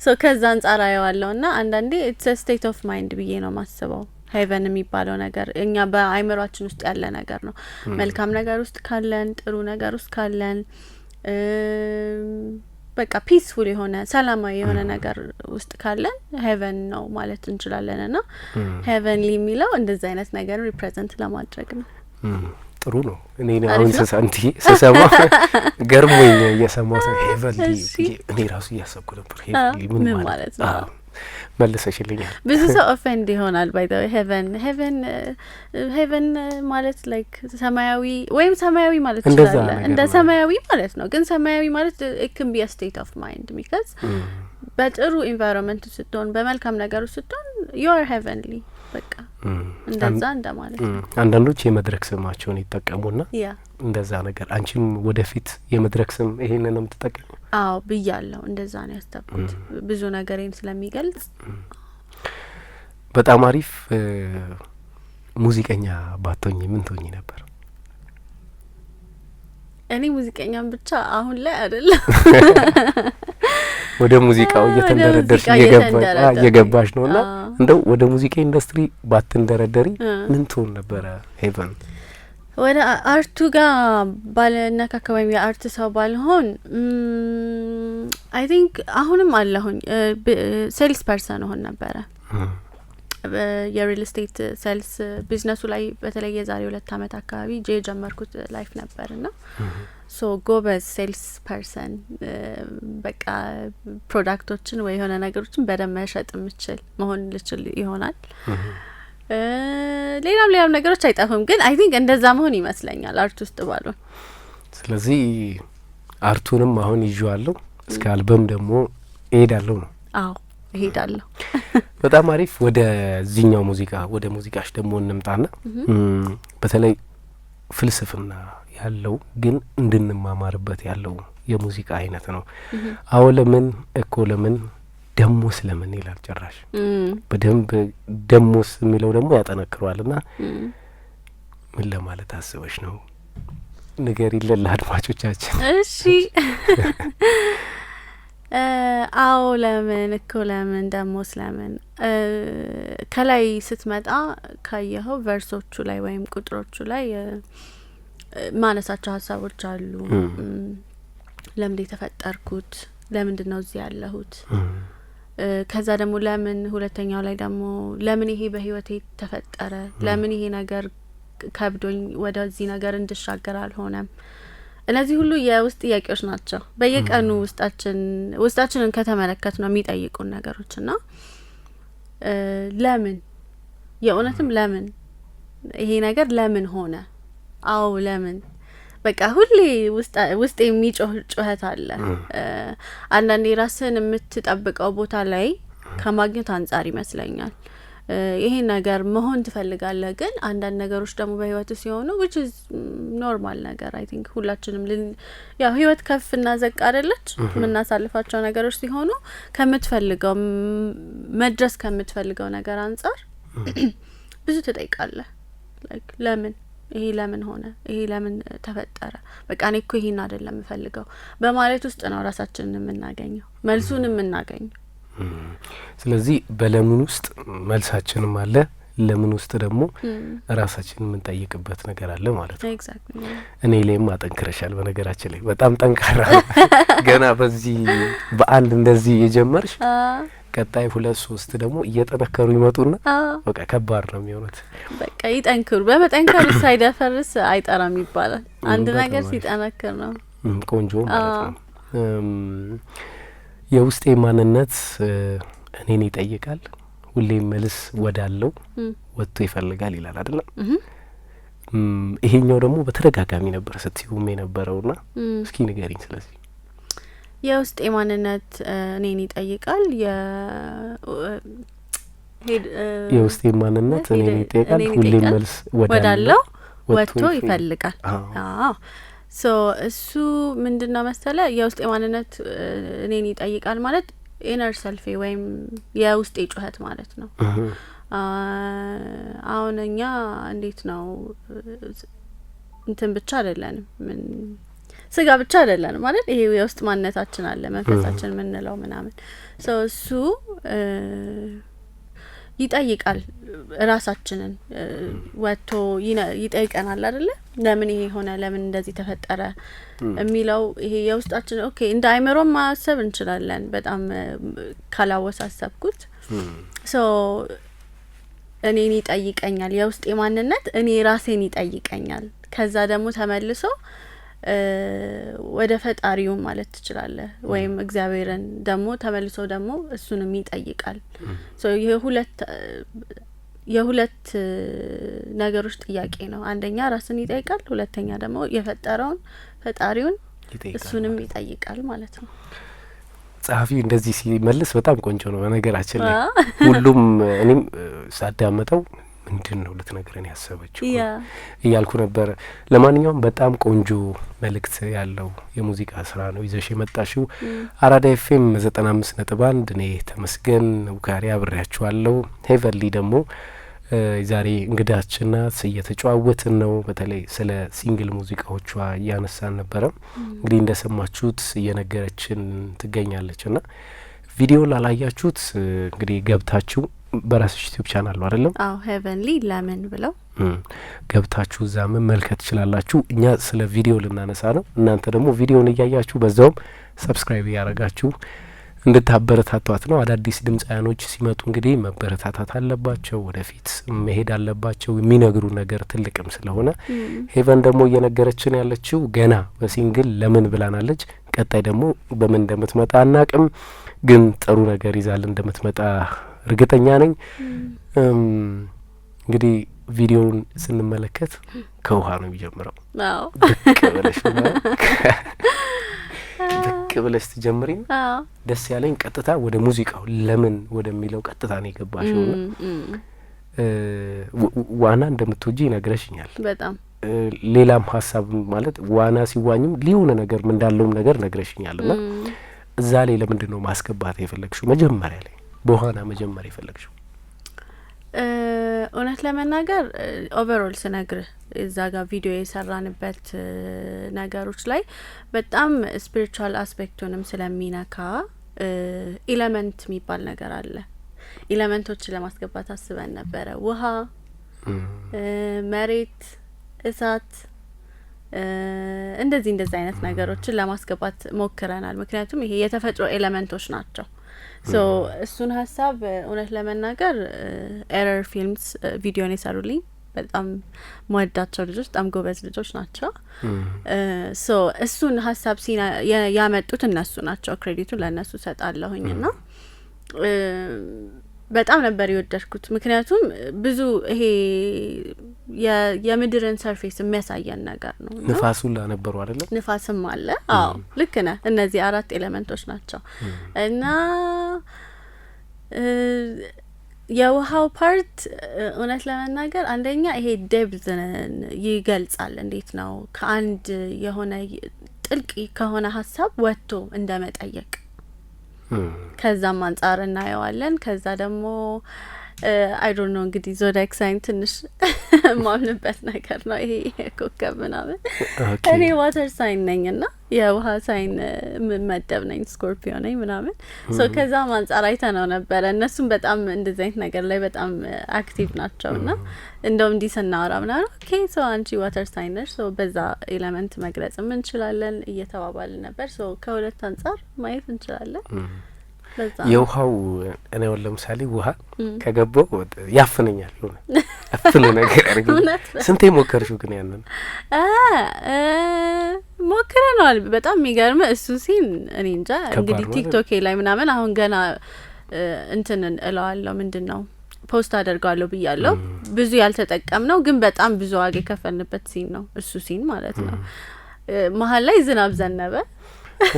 so ከዛ አንጻር አየዋለሁ። እና አንዳንዴ it's state of mind ብዬ ነው ማስበው። Heaven የሚባለው ነገር እኛ በአይምሯችን ውስጥ ያለ ነገር ነው። መልካም ነገር ውስጥ ካለን፣ ጥሩ ነገር ውስጥ ካለን፣ በቃ peaceful የሆነ፣ ሰላማዊ የሆነ ነገር ውስጥ ካለን heaven ነው ማለት እንችላለን። ና heavenly የሚለው እንደዚህ አይነት ነገር represent ለማድረግ ነው። ጥሩ ነው። እኔ አሁን ስሰንቲ ስሰማ ገርሞኝ እየሰማሁት heavenly እኔ ራሱ እያሰብኩ ነበር heavenly ምን ማለት ነው? መልሰሽልኛል። ብዙ ሰው offend ይሆናል by the way። Heaven heaven ማለት like ሰማያዊ ወይም ሰማያዊ ማለት ይችላል፣ እንደ ሰማያዊ ማለት ነው። ግን ሰማያዊ ማለት it can be state of mind because በጥሩ environment ስትሆን፣ በመልካም ነገር ስትሆን you are heavenly፣ በቃ እንደዛ እንደማለት ነው። አንዳንዶች የመድረክ ስማቸውን ይጠቀሙና እንደዛ ነገር፣ አንቺም ወደፊት የመድረክ ስም ይሄንን ነው የምትጠቀሚ? አዎ ብያለሁ። እንደዛ ነው ያሰብኩት፣ ብዙ ነገሬን ስለሚገልጽ። በጣም አሪፍ። ሙዚቀኛ ባትሆኚ ምን ትሆኚ ነበር? እኔ ሙዚቀኛም ብቻ አሁን ላይ አይደለም። ወደ ሙዚቃው እየተንደረደርሽ እየገባሽ ነው እና እንደው ወደ ሙዚቃ ኢንዱስትሪ ባትንደረደሪ ምን ትሆን ነበረ ሄቨን? ወደ art ኡ ጋር ባልነካካ ወይም የ art ሰው ባልሆን I think አሁንም አለሁኝ sales person እሆን ነበረ። የ real estate sales business ኡ ላይ በተለይ የዛሬ 2 አመት አካባቢ የጀመርኩት life ነበር ና so ጎበዝ sales person፣ በቃ product ኦችን ወይ የሆነ ነገሮችን በደንብ መሸጥ የምችል መሆን ልችል ይሆናል። ሌላም ሌላም ነገሮች አይጠፉም፣ ግን I think እንደዛ መሆን ይመስለኛል art ውስጥ ባልሆን። ስለዚህ art ኡንም አሁን ይዤዋለሁ፣ እስከ አልበም ደግሞ እሄዳለሁ ነው። አዎ፣ እሄዳለሁ። በጣም አሪፍ። ወደዚህኛው ሙዚቃ፣ ወደ ሙዚቃሽ ደግሞ እንምጣና በተለይ ፍልስፍና ያለው ግን እንድንማማርበት ያለው የሙዚቃ አይነት ነው። አዎ ለምን፣ እኮ ለምን፣ ደሞስ ለምን ይላል። ጭራሽ በደንብ ደሞስ የሚለው ደግሞ ያጠነክረዋል። ና ምን ለማለት አስበሽ ነው? ንገሪልን ለአድማጮቻችን። እሺ። አዎ ለምን፣ እኮ ለምን፣ ደሞስ ለምን፣ ከላይ ስትመጣ ካየኸው verse ኦቹ ላይ ወይም ቁጥሮቹ ላይ ማነሳቸው ሀሳቦች አሉ። ለምንድን የተፈጠርኩት? ለምንድን ነው እዚህ ያለሁት? ከዛ ደግሞ ለምን፣ ሁለተኛው ላይ ደግሞ ለምን ይሄ በህይወቴ ተፈጠረ? ለምን ይሄ ነገር ከብዶኝ ወደዚህ ነገር እንድሻገር አልሆነም? እነዚህ ሁሉ የውስጥ ጥያቄዎች ናቸው። በየቀኑ ውስጣችንን ከተመለከት ነው የሚጠይቁን ነገሮች። እና ለምን፣ የእውነትም ለምን ይሄ ነገር ለምን ሆነ? አዎ ለምን፣ በቃ ሁሌ ውስጥ የሚጮህ ጩኸት አለ። አንዳንዴ ራስን የምትጠብቀው ቦታ ላይ ከማግኘት አንጻር ይመስለኛል። ይሄን ነገር መሆን ትፈልጋለህ፣ ግን አንዳንድ ነገሮች ደግሞ በህይወት ሲሆኑ፣ which is normal ነገር፣ I think ሁላችንም ያው ህይወት ከፍ እና ዝቅ አይደለች? የምናሳልፋቸው ነገሮች ሲሆኑ ከምትፈልገው መድረስ ከምትፈልገው ነገር አንጻር ብዙ ትጠይቃለህ። Like ለምን ይሄ ለምን ሆነ? ይሄ ለምን ተፈጠረ? በቃ እኔ እኮ ይሄን አይደለም የምፈልገው በማለት ውስጥ ነው ራሳችንን የምናገኘው፣ መልሱን የምናገኘው። ስለዚህ በለምን ውስጥ መልሳችንም አለ፣ ለምን ውስጥ ደግሞ ራሳችንን የምንጠይቅበት ነገር አለ ማለት ነው። Exactly። እኔ ላይም አጠንክረሻል። በነገራችን ላይ በጣም ጠንካራ፣ ገና በዚህ በአንድ እንደዚህ የጀመርሽ ቀጣይ ሁለት ሶስት ደግሞ እየጠነከሩ ይመጡና በቃ ከባድ ነው የሚሆኑት። በቃ ይጠንክሩ። በመጠንከሩ ሳይደፈርስ አይጠራም ይባላል። አንድ ነገር ሲጠነክር ነው ቆንጆ ማለት ነው። የውስጤ ማንነት እኔን ይጠይቃል፣ ሁሌም መልስ ወዳለው ወጥቶ ይፈልጋል ይላል አይደለም? ይሄኛው ደግሞ በተደጋጋሚ ነበር ስትዩም የነበረውና እስኪ ንገሪኝ ስለዚህ። የውስጤ ማንነት እኔን ይጠይቃል። የውስጤ ማንነት እኔን ይጠይቃል፣ ሁሌም መልስ ወዳለው ወጥቶ ይፈልጋል። አዎ፣ so እሱ ምንድን ነው መሰለ፣ የውስጤ ማንነት እኔን ይጠይቃል ማለት inner self ኤ ወይም የውስጤ ጩኸት ማለት ነው። አሁን እኛ እንዴት ነው፣ እንትን ብቻ አይደለንም፣ ምን ስጋ ብቻ አይደለንም ማለት፣ ይሄ የውስጥ ማንነታችን አለ፣ መንፈሳችን የምንለው ምናምን። So እሱ ይጠይቃል፣ ራሳችንን ወጥቶ ይጠይቀናል አይደለ? ለምን ይሄ ሆነ፣ ለምን እንደዚህ ተፈጠረ የሚለው ይሄ የውስጣችን። Okay፣ እንደ አይምሮም ማሰብ እንችላለን በጣም ካላወሳሰብኩት። So እኔን ይጠይቀኛል፣ የውስጤ ማንነት እኔ ራሴን ይጠይቀኛል። ከዛ ደግሞ ተመልሶ ወደ ፈጣሪው ማለት ትችላለህ፣ ወይም እግዚአብሔርን ደግሞ ተመልሶ ደግሞ እሱንም ይጠይቃል። So የሁለት ነገሮች ጥያቄ ነው። አንደኛ ራስን ይጠይቃል፣ ሁለተኛ ደግሞ የፈጠረውን ፈጣሪውን እሱንም ይጠይቃል ማለት ነው። ጸሐፊው እንደዚህ ሲመልስ በጣም ቆንጆ ነው። በነገራችን ላይ ሁሉም እኔም ሳዳመጠው ምንድን ነው ልትነግረን ያሰበችው እያልኩ ነበረ። ለማንኛውም በጣም ቆንጆ መልእክት ያለው የሙዚቃ ስራ ነው ይዘሽ የመጣሽው። አራዳ ኤፍኤም 95.1፣ እኔ ተመስገን ውካሪ አብሬያችኋለሁ። ሄቨንሊ ደግሞ ዛሬ እንግዳችን ናት። እየተጨዋወትን ነው። በተለይ ስለ single ሙዚቃዎቿ እያነሳን ነበረ። እንግዲህ እንደሰማችሁት እየነገረችን ትገኛለች ና ቪዲዮ ላላያችሁት እንግዲህ ገብታችሁ በራስሽ YouTube channel ነው አይደለም? አዎ፣ ሄቨንሊ ለምን ብለው ገብታችሁ እዛ መመልከት ትችላላችሁ። እኛ ስለ ቪዲዮ ልናነሳ ነው። እናንተ ደግሞ ቪዲዮን እያያችሁ በዛውም subscribe እያረጋችሁ እንድታበረታቷት ነው። አዳዲስ ድምፃውያኖች ሲመጡ እንግዲህ መበረታታት አለባቸው፣ ወደፊት መሄድ አለባቸው። የሚነግሩ ነገር ትልቅም ስለሆነ ሄቨን ደግሞ እየነገረችን ያለችው ገና በ single ለምን ብላናለች። ቀጣይ ደግሞ በምን እንደምትመጣ አናቅም፣ ግን ጥሩ ነገር ይዛል እንደምትመጣ እርግጠኛ ነኝ። እንግዲህ ቪዲዮውን ስንመለከት ከውሃ ነው የሚጀምረው። ብቅ ብለሽ ብቅ ብለሽ ትጀምሪ። ደስ ያለኝ ቀጥታ ወደ ሙዚቃው ለምን ወደሚለው ቀጥታ ነው የገባሽው። ና ዋና እንደምትወጂ ይነግረሽኛል። በጣም። ሌላም ሀሳብ ማለት ዋና ሲዋኝም ሊሆነ ነገር እንዳለውም ነገር ነግረሽኛል። ና እዛ ላይ ለምንድን ነው ማስገባት የፈለግሽው? መጀመሪያ ላይ በዋና መጀመር የፈለግሽው? እውነት ለመናገር overall ስነግርህ እዛ ጋር ቪዲዮ የሰራንበት ነገሮች ላይ በጣም spiritual aspect ኡንም ስለሚነካ element የሚባል ነገር አለ። Element ኦችን ለማስገባት አስበን ነበረ። ውሃ፣ መሬት፣ እሳት፣ እንደዚህ እንደዚህ አይነት ነገሮችን ለማስገባት ሞክረናል። ምክንያቱም ይሄ የተፈጥሮ element ኦች ናቸው። So እሱን ሀሳብ እውነት ለመናገር ኤረር ፊልምስ ቪዲዮን የሰሩልኝ በጣም መወዳቸው ልጆች፣ በጣም ጎበዝ ልጆች ናቸው። So እሱን ሀሳብ ያመጡት እነሱ ናቸው። Credit ኡን ለእነሱ ሰጣለሁኝ ና በጣም ነበር የወደድኩት። ምክንያቱም ብዙ ይሄ የምድርን surface የሚያሳየን ነገር ነው። ንፋሱን ላነበሩ አይደለም? ንፋስም አለ። አዎ፣ ልክ ነህ። እነዚህ አራት element ኦች ናቸው እና የውሃው part እውነት ለመናገር አንደኛ ይሄ depth ን ይገልጻል። እንዴት ነው ከአንድ የሆነ ጥልቅ ከሆነ ሀሳብ ወጥቶ እንደ መጠየቅ ከዛም አንጻር እናየዋለን። ከዛ ደግሞ I don't know፣ እንግዲህ zodiac sign ትንሽ የማምንበት ነገር ነው ይሄ ኮከብ ምናምን። እኔ water sign ነኝ ና የውሃ sign የምመደብ ነኝ፣ Scorpio ነኝ ምናምን። So ከዛም አንጻር አይተነው ነበረ። እነሱም በጣም እንደዚህ አይነት ነገር ላይ በጣም active ናቸው እና እንደውም እንዲህ ስናወራ ምናምን okay, so አንቺ water sign ነሽ፣ so በዛ element መግለጽም እንችላለን እየተባባልን ነበር። So ከሁለት አንጻር ማየት እንችላለን። የውሃው እኔ አሁን ለምሳሌ ውሃ ከገባው ያፍነኛል፣ የሆነ አፍን ነገር ያደርገኛል። ስንቴ ሞከርሽው ግን ያንን? ሞክረነዋል። በጣም የሚገርም እሱ scene እኔ እንጃ እንግዲህ ቲክቶኬ ላይ ምናምን አሁን ገና እንትን እለዋለሁ፣ ምንድን ነው፣ post አደርገዋለሁ ብያለሁ። ብዙ ያልተጠቀም ነው ግን በጣም ብዙ ዋጋ የከፈልንበት scene ነው እሱ scene ማለት ነው። መሀል ላይ ዝናብ ዘነበ።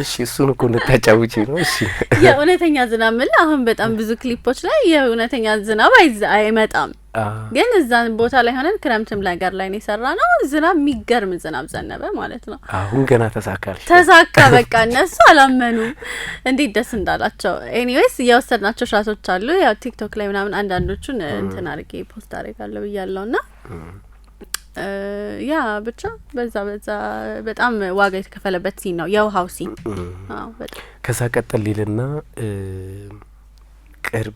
እሺ፣ እሱን እኮ እንድታጫውጪ ነው። እሺ። የእውነተኛ ዝናብ ምል አሁን በጣም ብዙ ክሊፖች ላይ የእውነተኛ ዝናብ አይመጣም፣ ግን እዛን ቦታ ላይ ሆነን ክረምትም ነገር ላይ ነው የሰራ ነው። ዝናብ፣ የሚገርም ዝናብ ዘነበ ማለት ነው። አሁን ገና ተሳካልሽ። ተሳካ። በቃ እነሱ አላመኑም እንዴት ደስ እንዳላቸው። Anyways የወሰድናቸው shot ኦች አሉ። ያው ቲክቶክ ላይ ምናምን አንዳንዶቹን እንትን አድርጌ post አድርጋለሁ ብያለሁ ና yeah፣ ብቻ በዛ በዛ በጣም ዋጋ የተከፈለበት scene ነው የውሃው scene። አዎ በጣም። ከዛ ቀጠል ሊልና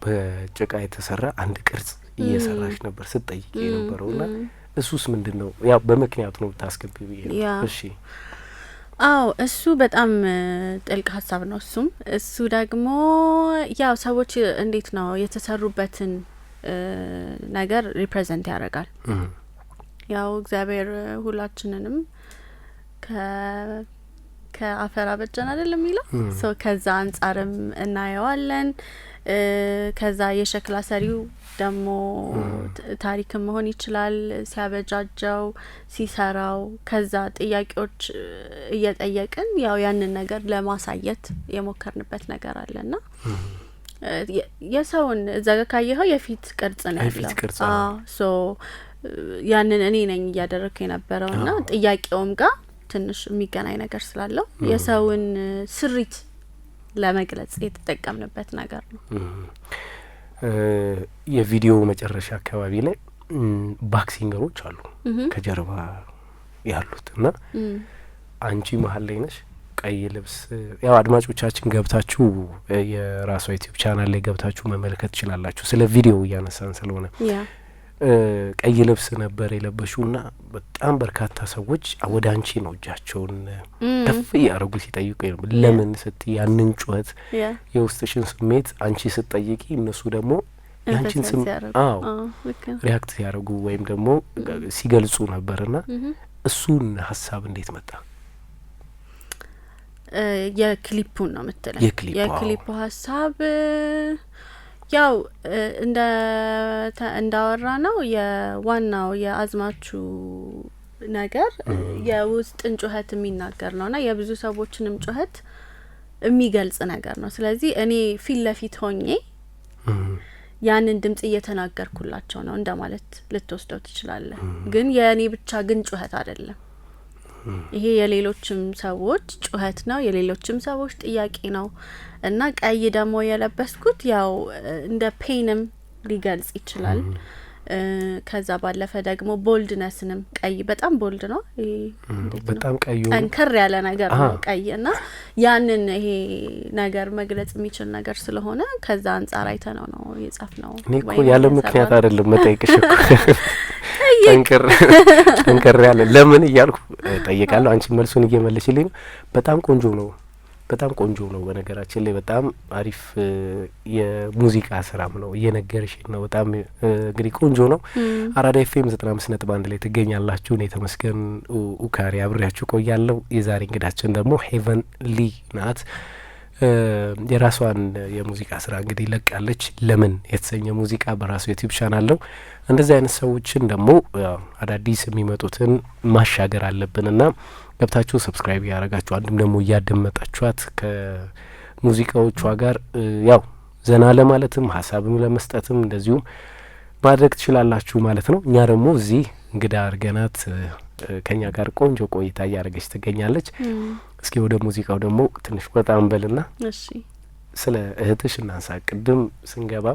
በጭቃ የተሰራ አንድ ቅርጽ እየሰራሽ ነበር ስትጠይቂ የነበረው ና እሱስ ምንድን ነው? ያው በምክንያቱ ነው ብታስገቢ ብዬ ነው። እሺ። አዎ፣ እሱ በጣም ጥልቅ ሀሳብ ነው። እሱም እሱ ደግሞ ያው ሰዎች እንዴት ነው የተሰሩበትን ነገር represent ያደርጋል። ያው እግዚአብሔር ሁላችንንም ከአፈር አበጀን አይደል የሚለው? So ከዛ አንጻርም እናየዋለን። ከዛ የሸክላ ሰሪው ደግሞ ታሪክም መሆን ይችላል ሲያበጃጀው፣ ሲሰራው፣ ከዛ ጥያቄዎች እየጠየቅን ያው ያንን ነገር ለማሳየት የሞከርንበት ነገር አለና የሰውን እዛ ጋር ካየኸው የፊት ቅርጽ ነው የፊት ያለው። ቅርጽ፣ አዎ፣ so ያንን እኔ ነኝ እያደረግኩ የነበረው ና ጥያቄውም ጋር ትንሽ የሚገናኝ ነገር ስላለው የሰውን ስሪት ለመግለጽ የተጠቀምንበት ነገር ነው። የቪዲዮ መጨረሻ አካባቢ ላይ back singer ኦች አሉ ከጀርባ ያሉት እና አንቺ መሀል ላይ ነሽ። ቀይ ልብስ፣ ያው አድማጮቻችን ገብታችሁ የራሷ YouTube channel ላይ ገብታችሁ መመልከት ትችላላችሁ። ስለ ቪዲዮ እያነሳን ስለሆነ ቀይ ልብስ ነበር የለበሽው እና በጣም በርካታ ሰዎች ወደ አንቺ ነው እጃቸውን ከፍ እያደረጉ ሲጠይቁ ነበር። ለምን ስትይ ያንን ጩኸት የውስጥሽን ስሜት አንቺ ስትጠይቂ እነሱ ደግሞ ያንቺን ስም አዎ react ሲያደርጉ ወይም ደግሞ ሲገልጹ ነበርና እሱን ሀሳብ እንዴት መጣ? የክሊፑን ነው የምትለኝ? የክሊፑ፣ አዎ። የክሊፑ ሀሳብ ያው እንደ እንዳወራ ነው የዋናው የአዝማቹ ነገር የውስጥን ጩኸት የሚናገር ነው እና የብዙ ሰዎችንም ጩኸት የሚገልጽ ነገር ነው። ስለዚህ እኔ ፊት ለፊት ሆኜ ያንን ድምጽ እየተናገርኩላቸው ነው እንደማለት ልትወስደው ትችላለህ። ግን የእኔ ብቻ ግን ጩኸት አይደለም። ይሄ የሌሎችም ሰዎች ጩኸት ነው፣ የሌሎችም ሰዎች ጥያቄ ነው እና ቀይ ደግሞ የለበስኩት ያው እንደ pain ም ሊገልጽ ይችላል። ከዛ ባለፈ ደግሞ boldness ንም፣ ቀይ በጣም bold ነው። ይሄ እንዴት ነው? በጣም ቀዩ ጠንከር ያለ ነገር ነው ቀይ እና ያንን ይሄ ነገር መግለጽ የሚችል ነገር ስለሆነ ከዛ አንጻር አይተነው ነው የጻፍነው። እኔ እኮ ወይም ያለ ምክንያት የሰራነው። አይደለም መጠየቅሽ እኮ፣ ጠንከር ጠንከር ያለ ለምን እያልኩ ጠይቃለሁ። አንቺ መልሱን እየመለሽልኝ ነው። በጣም ቆንጆ ነው። በጣም ቆንጆ ነው። በነገራችን ላይ በጣም አሪፍ የሙዚቃ ስራም ነው፣ እየነገርሽን ነው። በጣም እንግዲህ ቆንጆ ነው። አራዳ ኤፍኤም 95.1 ላይ ትገኛላችሁ። እኔ ተመስገን ኡካሪ አብሬያችሁ ቆያለሁ። የዛሬ እንግዳችን ደግሞ ሄቨን ሊ ናት። የራሷን የሙዚቃ ስራ እንግዲህ ለቃለች። ለምን የተሰኘ ሙዚቃ በራሱ YouTube channel ነው። እንደዚህ አይነት ሰዎችን ደግሞ አዳዲስ የሚመጡትን ማሻገር አለብንና ገብታችሁ subscribe ያደረጋችሁ አንድም ደግሞ እያደመጣችኋት ከሙዚቃዎቿ ጋር ያው ዘና ለማለትም ሀሳብም ለመስጠትም እንደዚሁም ማድረግ ትችላላችሁ ማለት ነው። እኛ ደግሞ እዚህ እንግዳ አድርገናት ከኛ ጋር ቆንጆ ቆይታ እያደረገች ትገኛለች። እስኪ ወደ ሙዚቃው ደግሞ ትንሽ ወጣ እንበልና ስለ እህትሽ እናንሳ። ቅድም ስንገባ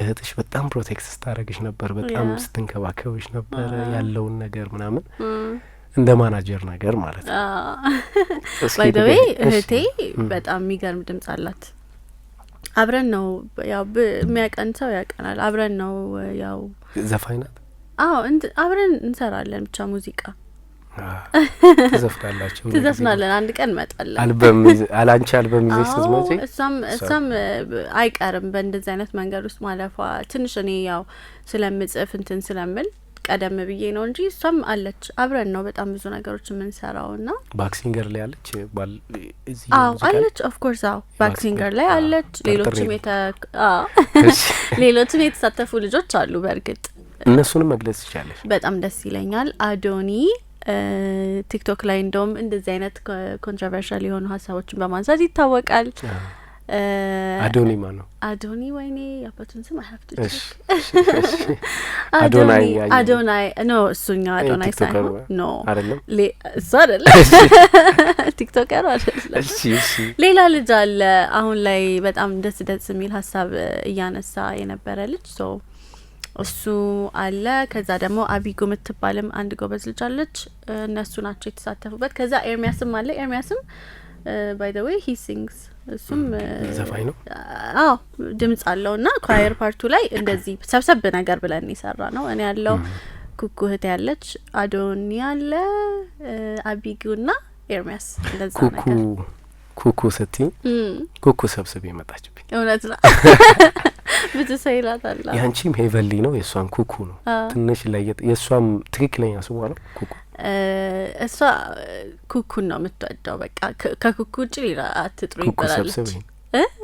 እህትሽ በጣም protect ስታደርግሽ ነበር፣ በጣም ስትንከባከብሽ ነበር፣ ያለውን ነገር ምናምን እንደ ማናጀር ነገር ማለት ነው። እስኪ By the way ንገሪኝ። እህቴ በጣም የሚገርም ድምጽ አላት። አብረን ነው ያው የሚያቀን ሰው ያቀናል። አብረን ነው ያው ዘፋኝ ናት። አዎ፣ አብረን እንሰራለን ብቻ ሙዚቃ። ትዘፍናላችሁ? ትዘፍናለን። አንድ ቀን እንመጣለን። አልበም አላንቺ አልበም ይዘሽ ስትመጪ እሷም አይቀርም በእንደዚህ አይነት መንገድ ውስጥ ማለፏ። ትንሽ እኔ ያው ስለምጽፍ እንትን ስለምል ቀደም ብዬ ነው እንጂ እሷም አለች። አብረን ነው በጣም ብዙ ነገሮች የምንሰራው ና Back singer ላይ አለች ባል እዚህ አዎ። ሙዚቃ ላይ? አለች፣ of course፣ አዎ፣ back singer ላይ አለች። ጠርጥሬ ሌሎችም ነው። አዎ፣ ሌሎችም የተሳተፉ ልጆች አሉ በእርግጥ። እነሱንም መግለጽ ትችላለሽ። በጣም ደስ ይለኛል። አዶኒ TikTok ላይ እንደውም እንደዚህ አይነት controversial የሆኑ ሀሳቦችን በማንሳት ይታወቃል። አዶኒ ማን ነው? አዶኒ፣ ወይኔ የአባቱን ስም I have to አዶናይ ያየው። አዶናይ no፣ እሱኛው አዶናይ TikToker ኡ ሳይሆን no። አይደለም? እሱ አይደለም፣ TikToker ኡ አይደለም። እሺ እሺ ሌላ ልጅ አለ አሁን ላይ በጣም ደስ ደስ የሚል ሀሳብ እያነሳ የነበረ ልጅ፣ so እሱ አለ። ከዛ ደግሞ አቢጉ የምትባልም አንድ ጎበዝ ልጅ አለች። እነሱ ናቸው የተሳተፉበት። ከዛ ኤርሚያስም አለ። ኤርሚያስም by the way he sings፣ እሱም ዘፋኝ ነው። አዎ፣ ድምጽ አለው እና choir part ኡ ላይ እንደዚህ ሰብሰብ ነገር ብለን የሰራ ነው። እኔ ያለው፣ ኩኩ እህቴ ያለች፣ አዶኒ አለ፣ አቢጉ ና ኤርሚያስ እንደዛ ኩኩ ነገር። ኩኩ ስትይ ኩኩ ሰብስቤ መጣችብኝ። እውነት ነው፣ ብዙ ሰው ይላታል። የአንቺም ሄቨንሊ ነው፣ የእሷም ኩኩ ነው። ትንሽ ለየት፣ የእሷም ትክክለኛ ስሟ ነው ኩኩ። እሷ ኩኩን ነው የምትወደው። በቃ ከኩኩ ውጭ ሌላ አትጥሩ ኩኩ ይባላለች። ሰብስቤ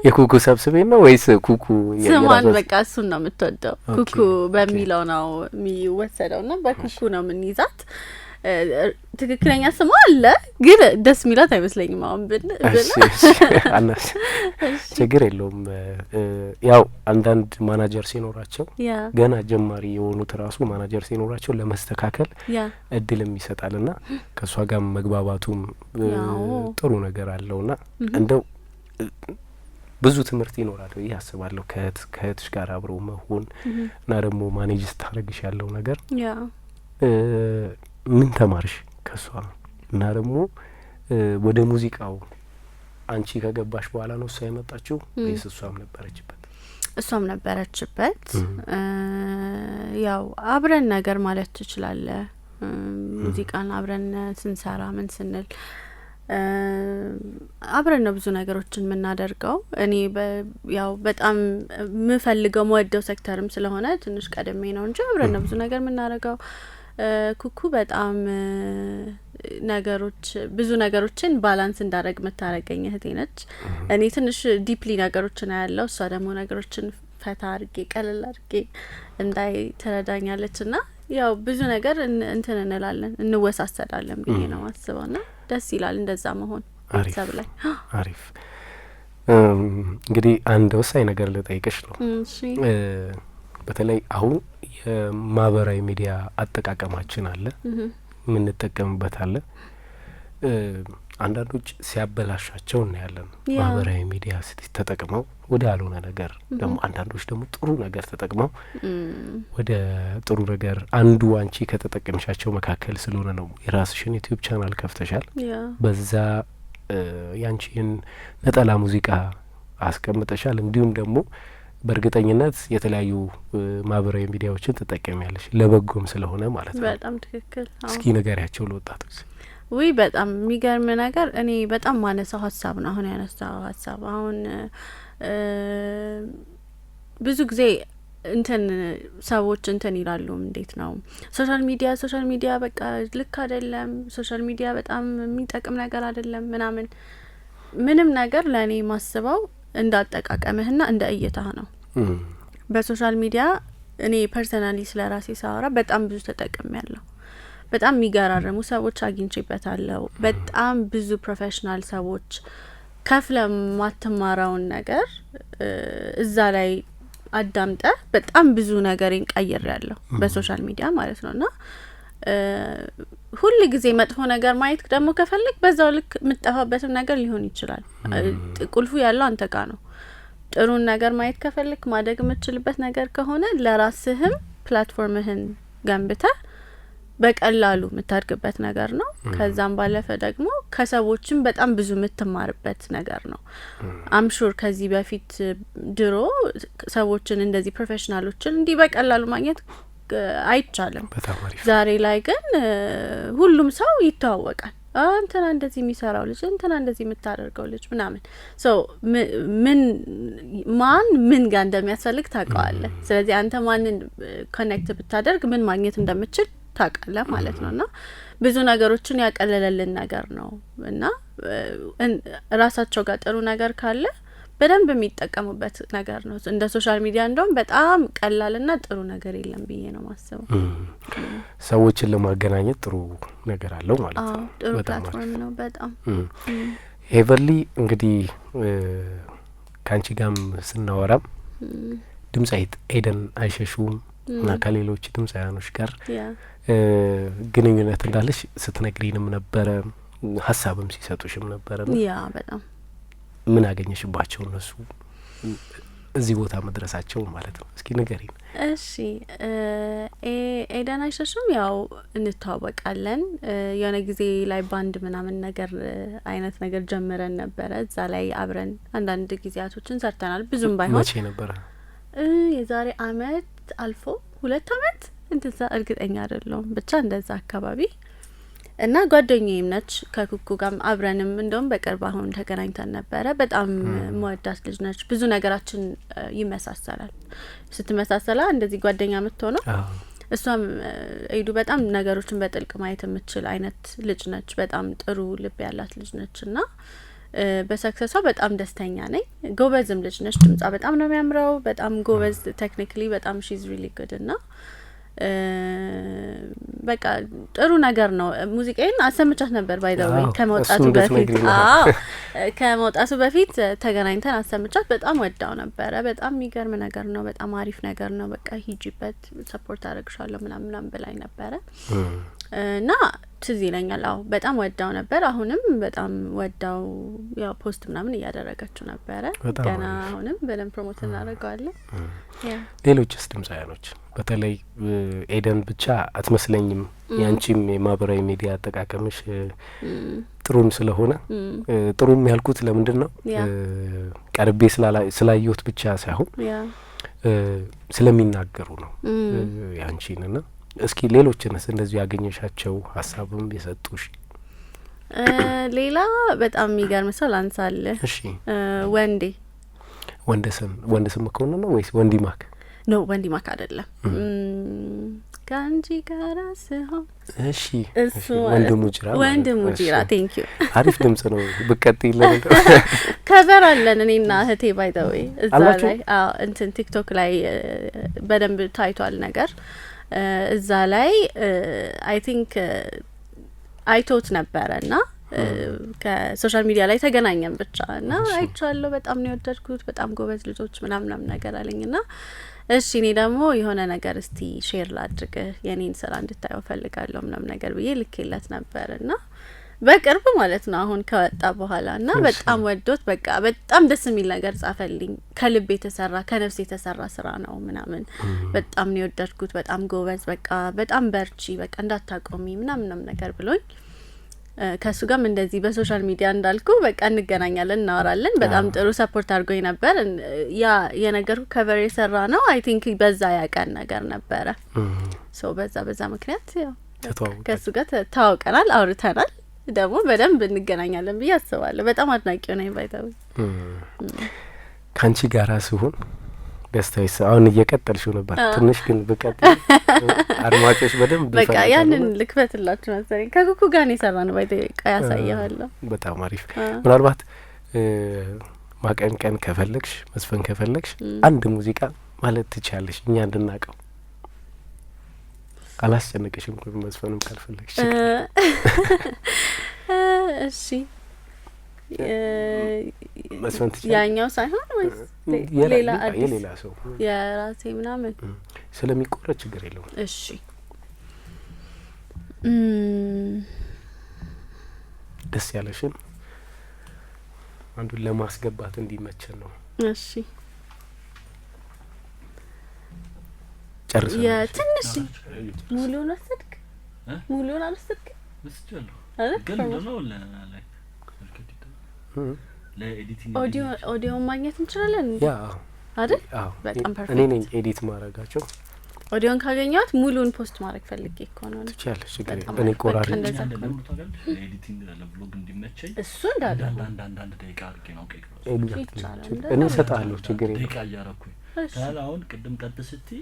የኩኩ ሰብስቤ ነው ወይስ ኩኩ ስሟን የራሷ? በቃ እሱን ነው የምትወደው። ኩኩ በሚለው ነው የሚወሰደው እና በኩኩ ነው የምንይዛት። ትክክለኛ ስሟ አለ፣ ግን ደስ የሚላት አይመስለኝም አሁን ብል። አናስ ችግር የለውም። ያው አንዳንድ ማናጀር ሲኖራቸው፣ ገና ጀማሪ የሆኑት ራሱ ማናጀር ሲኖራቸው ለመስተካከል እድልም ይሰጣል ና ከእሷ ጋር መግባባቱም ጥሩ ነገር አለው። ና እንደው ብዙ ትምህርት ይኖራል ብዬ አስባለሁ ከእህትሽ ጋር አብሮ መሆን እና ደግሞ manage ስታደርግሽ ያለው ነገር። ምን ተማርሽ ከእሷ? እና ደግሞ ወደ ሙዚቃው አንቺ ከገባሽ በኋላ ነው እሷ የመጣችው ወይስ እሷም ነበረችበት? እሷም ነበረችበት። ያው አብረን ነገር ማለት ትችላለህ። ሙዚቃን አብረን ስንሰራ ምን ስንል አብረን ነው ብዙ ነገሮችን የምናደርገው። እኔ ያው በጣም የምፈልገው መወደው ሴክተርም ስለሆነ ትንሽ ቀደሜ ነው እንጂ አብረን ነው ብዙ ነገር የምናደርገው። ኩኩ በጣም ነገሮች ብዙ ነገሮችን balance እንዳደረግ የምታደርገኝ እህቴ ነች። እኔ ትንሽ deeply ነገሮችን አያለው፣ እሷ ደግሞ ነገሮችን ፈታ አድርጌ ቀለል አድርጌ እንዳይ ትረዳኛለች። ና ያው ብዙ ነገር እንትን እንላለን፣ እንወሳሰዳለን ብዬ ነው አስበው። ና ደስ ይላል እንደዛ መሆን ቤተሰብ ላይ። አሪፍ። እንግዲህ አንድ ወሳኝ ነገር ልጠይቅሽ ነው። በተለይ አሁን የማህበራዊ ሚዲያ አጠቃቀማችን አለ፣ የምንጠቀምበት አለ። አንዳንዶች ሲያበላሻቸው እናያለን። ማህበራዊ ሚዲያ ተጠቅመው ወደ ያልሆነ ነገር፣ ደግሞ አንዳንዶች ደግሞ ጥሩ ነገር ተጠቅመው ወደ ጥሩ ነገር። አንዱ አንቺ ከተጠቀምሻቸው መካከል ስለሆነ ነው። የራስሽን YouTube channel ከፍተሻል። በዛ ያንቺን ነጠላ ሙዚቃ አስቀምጠሻል። እንዲሁም ደግሞ በእርግጠኝነት የተለያዩ ማህበራዊ ሚዲያዎችን ትጠቀሚያለሽ፣ ለበጎም ስለሆነ ማለት ነው። በጣም ትክክል። እስኪ ንገሪያቸው ለወጣቶች። ውይ፣ በጣም የሚገርም ነገር፣ እኔ በጣም ማነሳው ሀሳብ ነው አሁን ያነሳው ሀሳብ። አሁን ብዙ ጊዜ እንትን ሰዎች እንትን ይላሉ፣ እንዴት ነው social media በቃ ልክ አይደለም፣ social media በጣም የሚጠቅም ነገር አይደለም ምናምን። ምንም ነገር ለእኔ ማስበው እንደ አጠቃቀምህና እንደ እይታህ ነው። በ social media እኔ personally ስለ ራሴ ሳወራ በጣም ብዙ ተጠቅሜያለሁ። በጣም የሚገራርሙ ሰዎች አግኝቼበታለሁ። በጣም ብዙ professional ሰዎች ከፍለህ የማትማረውን ነገር እዛ ላይ አዳምጠህ በጣም ብዙ ነገሬን ቀይሬያለሁ በ social media ማለት ነው። እና ሁል ጊዜ መጥፎ ነገር ማየት ደግሞ ከፈለግክ በዛው ልክ የምትጠፋበትም ነገር ሊሆን ይችላል። ቁልፉ ያለው አንተ ጋ ነው። ጥሩን ነገር ማየት ከፈለግክ፣ ማደግ የምትችልበት ነገር ከሆነ ለራስህም platform ህን ገንብተህ በቀላሉ የምታድግበት ነገር ነው። ከዛም ባለፈ ደግሞ ከሰዎችም በጣም ብዙ የምትማርበት ነገር ነው። I'm sure ከዚህ በፊት ድሮ ሰዎችን እንደዚህ professional ኦችን እንዲህ በቀላሉ ማግኘት አይቻልም። ዛሬ ላይ ግን ሁሉም ሰው ይተዋወቃል። እንትና እንደዚህ የሚሰራው ልጅ፣ እንትና እንደዚህ የምታደርገው ልጅ ምናምን፣ so ምን ማን ምን ጋር እንደሚያስፈልግ ታውቀዋለህ። ስለዚህ አንተ ማንን connect ብታደርግ ምን ማግኘት እንደምትችል ታውቃለህ ማለት ነው። እና ብዙ ነገሮችን ያቀለለልን ነገር ነው። እና ራሳቸው ጋር ጥሩ ነገር ካለ በደንብ የሚጠቀሙበት ነገር ነው። እንደ social media እንደውም በጣም ቀላልና ጥሩ ነገር የለም ብዬ ነው ማስበው። ሰዎችን ለማገናኘት ጥሩ ነገር አለው ማለት ነው። ጥሩ platform ነው በጣም። ሄቨንሊ፣ እንግዲህ ከአንቺ ጋርም ስናወራም ድምፃዊት ኤደን አይሸሹም እና ከሌሎች ድምፃውያኖች ጋር ግንኙነት እንዳለሽ ስትነግሪንም ነበረ፣ ሀሳብም ሲሰጡሽም ነበረ። Yeah፣ በጣም። ምን አገኘሽባቸው እነሱ እዚህ ቦታ መድረሳቸው ማለት ነው? እስኪ ንገሪን። እሺ፣ ኤደን አይሸሹም ያው እንተዋወቃለን። የሆነ ጊዜ ላይ ባንድ ምናምን ነገር አይነት ነገር ጀምረን ነበረ። እዛ ላይ አብረን አንዳንድ ጊዜያቶችን ሰርተናል። ብዙም ባይሆን። መቼ ነበረ? የዛሬ አመት አልፎ 2 አመት እንደዛ፣ እርግጠኛ አይደለሁም፣ ብቻ እንደዛ አካባቢ። እና ጓደኛዬም ነች። ከኩኩ ጋርም አብረንም እንደውም በቅርብ አሁን ተገናኝተን ነበረ። በጣም መወዳት ልጅ ነች። ብዙ ነገራችን ይመሳሰላል። ስትመሳሰላ እንደዚህ ጓደኛ የምትሆነው። እሷም ኤዱ በጣም ነገሮችን በጥልቅ ማየት የምትችል አይነት ልጅ ነች። በጣም ጥሩ ልብ ያላት ልጅ ነች እና በ success ሷ በጣም ደስተኛ ነኝ። ጎበዝም ልጅ ነች። ድምጿ በጣም ነው የሚያምረው። በጣም ጎበዝ፣ technically በጣም she's really good። እና በቃ ጥሩ ነገር ነው። ሙዚቃዬን አሰምቻት ነበር by the way ከመውጣቱ እሱ በፊት። እንድትነግሪኝ ነው። አዎ፣ ከመውጣቱ በፊት ተገናኝተን አሰምቻት በጣም ወዳው ነበረ። በጣም የሚገርም ነገር ነው። በጣም አሪፍ ነገር ነው። በቃ ሂጂበት፣ support አደርግሻለሁ ምናምን ምናምን ብላኝ ነበረ እና ትዝ ይለኛል። አዎ፣ በጣም ወዳው ነበር። አሁንም በጣም ወዳው ያው post ምናምን እያደረገችው ነበረ። በጣም ገና አሪፍ። አሁንም በደንብ promote እናደርገዋለን። Yeah. ሌሎችስ ድምጻውያኖች? በተለይ ኤደን ብቻ አትመስለኝም። ያንቺም የማህበራዊ ሚዲያ አጠቃቀምሽ ጥሩም ስለሆነ፣ ጥሩም ያልኩት ለምንድን ነው፣ ቀርቤ ስላየሁት ብቻ ሳይሆን ስለሚናገሩ ነው ያንቺን። ና እስኪ ሌሎችንስ እንደዚሁ ያገኘሻቸው፣ ሀሳብም የሰጡሽ? ሌላ በጣም የሚገርም ሰው ላንሳልህ። እሺ። ወንዴ። ወንደሰን፣ ወንደሰን መኮንን ነው ወይስ ወንዲ ማክ? No፣ ወንዲ ማክ አይደለም። ከአንቺ ጋራ ስሆን እሱ ማለት ወንድሙ ጅራ ማለት ወንድሙ ነው። ጂራ። Thank you. አሪፍ ድምጽ ነው። ብቀጥይ ለምን Cover አለን እኔና እህቴ by the way እዛ አላችሁ? ላይ። አዎ፣ እንትን ቲክቶክ ላይ በደንብ ታይቷል ነገር። እዛ ላይ I think አይቶት ነበረ እና ከ social media ላይ ተገናኘን ብቻ እና አይቻለሁ፣ በጣም ነው የወደድኩት፣ በጣም ጎበዝ ልጆች ምናምን ምናምን ነገር አለኝ። እና እሺ፣ እኔ ደግሞ የሆነ ነገር እስቲ share ላድርግህ፣ የኔን ስራ እንድታየው ፈልጋለሁ ምናምን ነገር ብዬ ልኬለት ነበር እና በቅርብ ማለት ነው አሁን ከወጣ በኋላ እና በጣም ወዶት በቃ በጣም ደስ የሚል ነገር ጻፈልኝ። ከልብ የተሰራ፣ ከነፍስ የተሰራ ስራ ነው ምናምን፣ በጣም ነው የወደድኩት። በጣም ጎበዝ፣ በቃ በጣም በርቺ፣ በቃ እንዳታቆሚ ምናምን ምናምን ነገር ብሎኝ ከእሱ ጋርም እንደዚህ በ social media እንዳልኩ በቃ እንገናኛለን፣ እናወራለን። በጣም ጥሩ support አድርጎኝ ነበር። ያ የነገርኩ cover የሰራ ነው I think በዛ ያቀን ነገር ነበረ። So በዛ በዛ ምክንያት ያው ተተዋወቃችሁ? ከእሱ ጋር ተዋውቀናል፣ አውርተናል። ደግሞ በደንብ እንገናኛለን ብዬ አስባለሁ። በጣም አድናቂው ነኝ by the way። ከአንቺ ጋራ ሲሆን ደስታ ይስ አሁን እየቀጠልሽው ነበር። ትንሽ ግን ብቀጥል አድማጮች በደንብ በቃ ይፈልጋሉ። ያንን ልክፈትላችሁ መሰለኝ። ከኩኩ ጋር ነው የሰራ ነው by the way። ቆይ ያሳየዋለሁ። በጣም አሪፍ። ምናልባት ማቀንቀን ከፈለግሽ፣ መዝፈን ከፈለግሽ አንድ ሙዚቃ ማለት ትችያለሽ፣ እኛ እንድናውቀው። አላስጨንቅሽም። መዝፈንም ካልፈለግሽ እሺ። መዝፈን ትችያለሽ። ያኛው ሳይሆን ወይስ ሌላ አዲስ? የሌላ ሰው። የራሴ ምናምን? ስለሚቆረጥ ችግር የለውም። እሺ። ደስ ያለሽን አንዱን ለማስገባት እንዲመቸን ነው። እሺ። ጨርሰናል። የትንሽ ሙሉውን ወሰድክ? እ? ሙሉውን አልወሰድክ? ወስጃለሁ። አይደል? ግን ምንድነው ለ editing audio audio ን ማግኘት እንችላለን እንዴ? Yeah. አይደል? አዎ። በጣም perfect. እኔ ነኝ edit ማድረጋቸው። ኦዲዮን ካገኘሁት ሙሉን post ማድረግ ፈልጌ እኮ ነው። ትችያለሽ፣ ችግር በጣም የለም። እኔ አሪፍ። በቃ ቆራርጬ እንደዛ አንድ ከሆነ ለምን ታውቂያለሽ? ለ editing ለ vlog እንዲመቸኝ እሱ እንዳለ አንድ አንድ አንድ አንድ ደቂቃ አድርጌ ነው ቀይ Exactly. ይቻላል። እኔ እሰጥሃለሁ፣ ችግር የለም። ደቂቃ እያረኩኝ እሺ። ካለ አሁን ቅድም ቀጥ ስትይ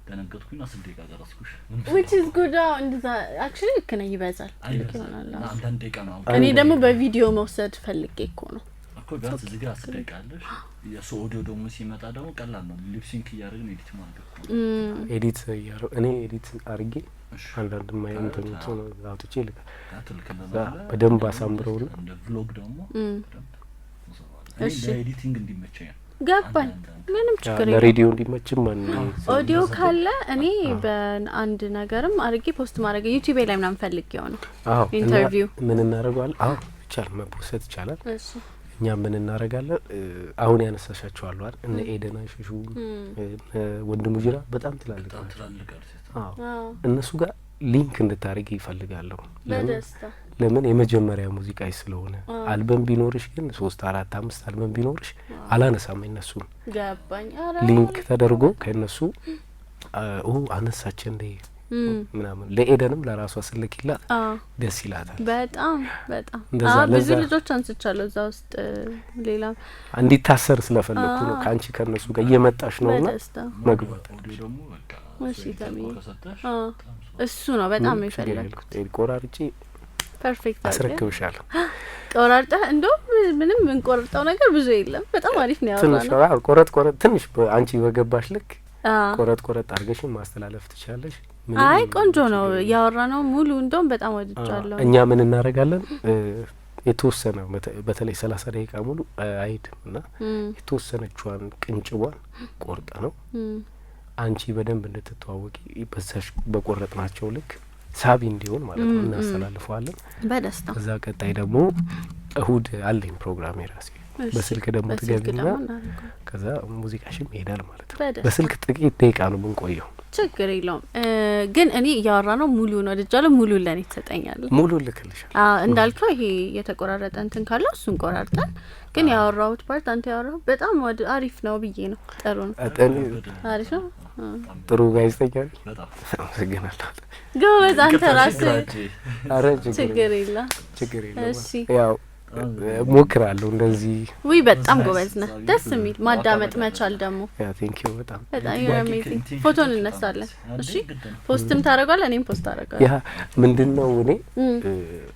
ደነገጥኩኝ። 10 ደቂቃ ቀረስኩሽ። Which is good. አዎ፣ እንደዛ actually ልክ ነህ፣ ይበዛል። ልክ አይበዛም። ይሆናል። አዎ። አንዳንድ ደቂቃ ነው አሁን። እኔ ደግሞ በቪዲዮ መውሰድ ፈልጌ እኮ ነው። እኮ ቢያንስ እዚህ ጋር 10 ደቂቃ አለሽ። የእሱ ኦዲዮ ደግሞ ሲመጣ ደግሞ ቀላል ነው። Lip sync እያደረግን edit ማድረግ እኮ ነው። Edit እኔ edit አርጌ እሺ። አንዳንድ ማይ እንትኖችን አውጥቼ ይልካል። ትልክልናለህ። በደንብ አሳምረውና እንደ vlog ደግሞ በደንብ እንሰራዋለን። እኔ ለ editing እንዲመቸኝ ነው። ገባኝ። አንድ አንድ ምንም ችግር የለም። ለሬዲዮ እንዲመችም ማን ኦዲዮ ካለ እኔ በአንድ ነገርም አድርጌ post ማድረግ ዩቲዩብ ላይ ምናምን ፈልጌው ነው። አዎ፣ እና Interview። ምን እናደርገዋለን? አዎ፣ ይቻላል፣ መፖሰት ይቻላል። እሺ። እኛ ምን እናደርጋለን? አሁን ያነሳሻቸው አሉ አይደል? እነ ኤደን አይሸሹ፣ እነ ወንድሙ ጅራ በጣም ትላልቅ በጣም ናቸው። ትላልቅ አርቲስት። አዎ፣ እነሱ ጋር link እንድታደርጊ ይፈልጋለሁ። ለምን በደስታ። ለምን የመጀመሪያ ሙዚቃ ስለሆነ። አልበም ቢኖርሽ ግን፣ ሶስት፣ አራት፣ አምስት አልበም ቢኖርሽ አላነሳም እነሱን። ገባኝ። ኧረ Link ተደርጎ ከእነሱ ኦ አነሳች እንዴ ምናምን፣ ለኤደንም ለራሷ ስልክላት ደስ ይላታል። በጣም በጣም። እንደዛ ብዙ ለዛ ልጆች አንስቻለሁ እዛ ውስጥ ሌላ እንዲታሰር ስለፈለኩ ነው። ከአንቺ ከእነሱ ጋር እየመጣሽ ነውና በደስታ። መግባት ኦዲዮ ደግሞ በቃ እሺ፣ ሰው ተብዬ። ከሰጠሽ በጣም ሰው እሱ ነው በጣም ምንም ችግር የፈለግኩት። የለውም። ቆራርጬ Perfect አድርገህ አስረክብሻለሁ። ቆራርጠህ እንደውም ምንም የምንቆርጠው ነገር ብዙ የለም። በጣም አሪፍ ነው ትንሽ ያወራነው። አዎ፣ ቆረጥ ቆረጥ ትንሽ አንቺ በገባሽ ልክ። ቆረጥ ቆረጥ አድርገሽን ማስተላለፍ ትችላለሽ። አይ ቆንጆ ነው ያወራ ነው ሙሉ፣ እንደውም በጣም ወድጃለሁ። እኛ ምን እናደርጋለን፣ የተወሰነ በተለይ 30 ደቂቃ ሙሉ አይሄድም እና የተወሰነችዋን ቅንጭቧን ቆርጠ ነው አንቺ በደንብ እንድትተዋወቂ በዛሽ በቆረጥናቸው ልክ ሳቢ እንዲሆን ማለት ነው እናስተላልፈዋለን። በደስታ። ከዛ ቀጣይ ደግሞ እሁድ አለኝ ፕሮግራም የራሴ። በስልክ ደግሞ ትገቢና ከዛ ሙዚቃሽም ይሄዳል ማለት ነው። በስልክ ጥቂት ደቂቃ ነው የምንቆየው። ችግር የለውም። ግን እኔ እያወራ ነው ሙሉ ነው ወድጃለሁ። ሙሉ ለኔ ትሰጠኛለህ? ሙሉ ልክልሻል። እንዳልከው ይሄ የተቆራረጠ እንትን ካለው እሱን ቆራርጠን፣ ግን ያወራሁት part አንተ ያወራው በጣም አሪፍ ነው ብዬ ነው። ጥሩ ነው፣ አሪፍ ነው። ጥሩ ጋዜጠኛ ነኝ። አመሰግናለሁ። ጎበዝ አንተ ራስህ። ችግር የለም። ችግር የለም። ያው ሞክራለሁ እንደዚህ። ውይ በጣም ጎበዝ ነህ። ደስ የሚል ማዳመጥ መቻል ደግሞ። Yeah, thank you በጣም። በጣም you're amazing። ፎቶ እንነሳለን። እሺ፣ post ም ታደርጓለህ፣ እኔም post አደርጋለሁ። Yeah፣ ምንድን ነው እኔ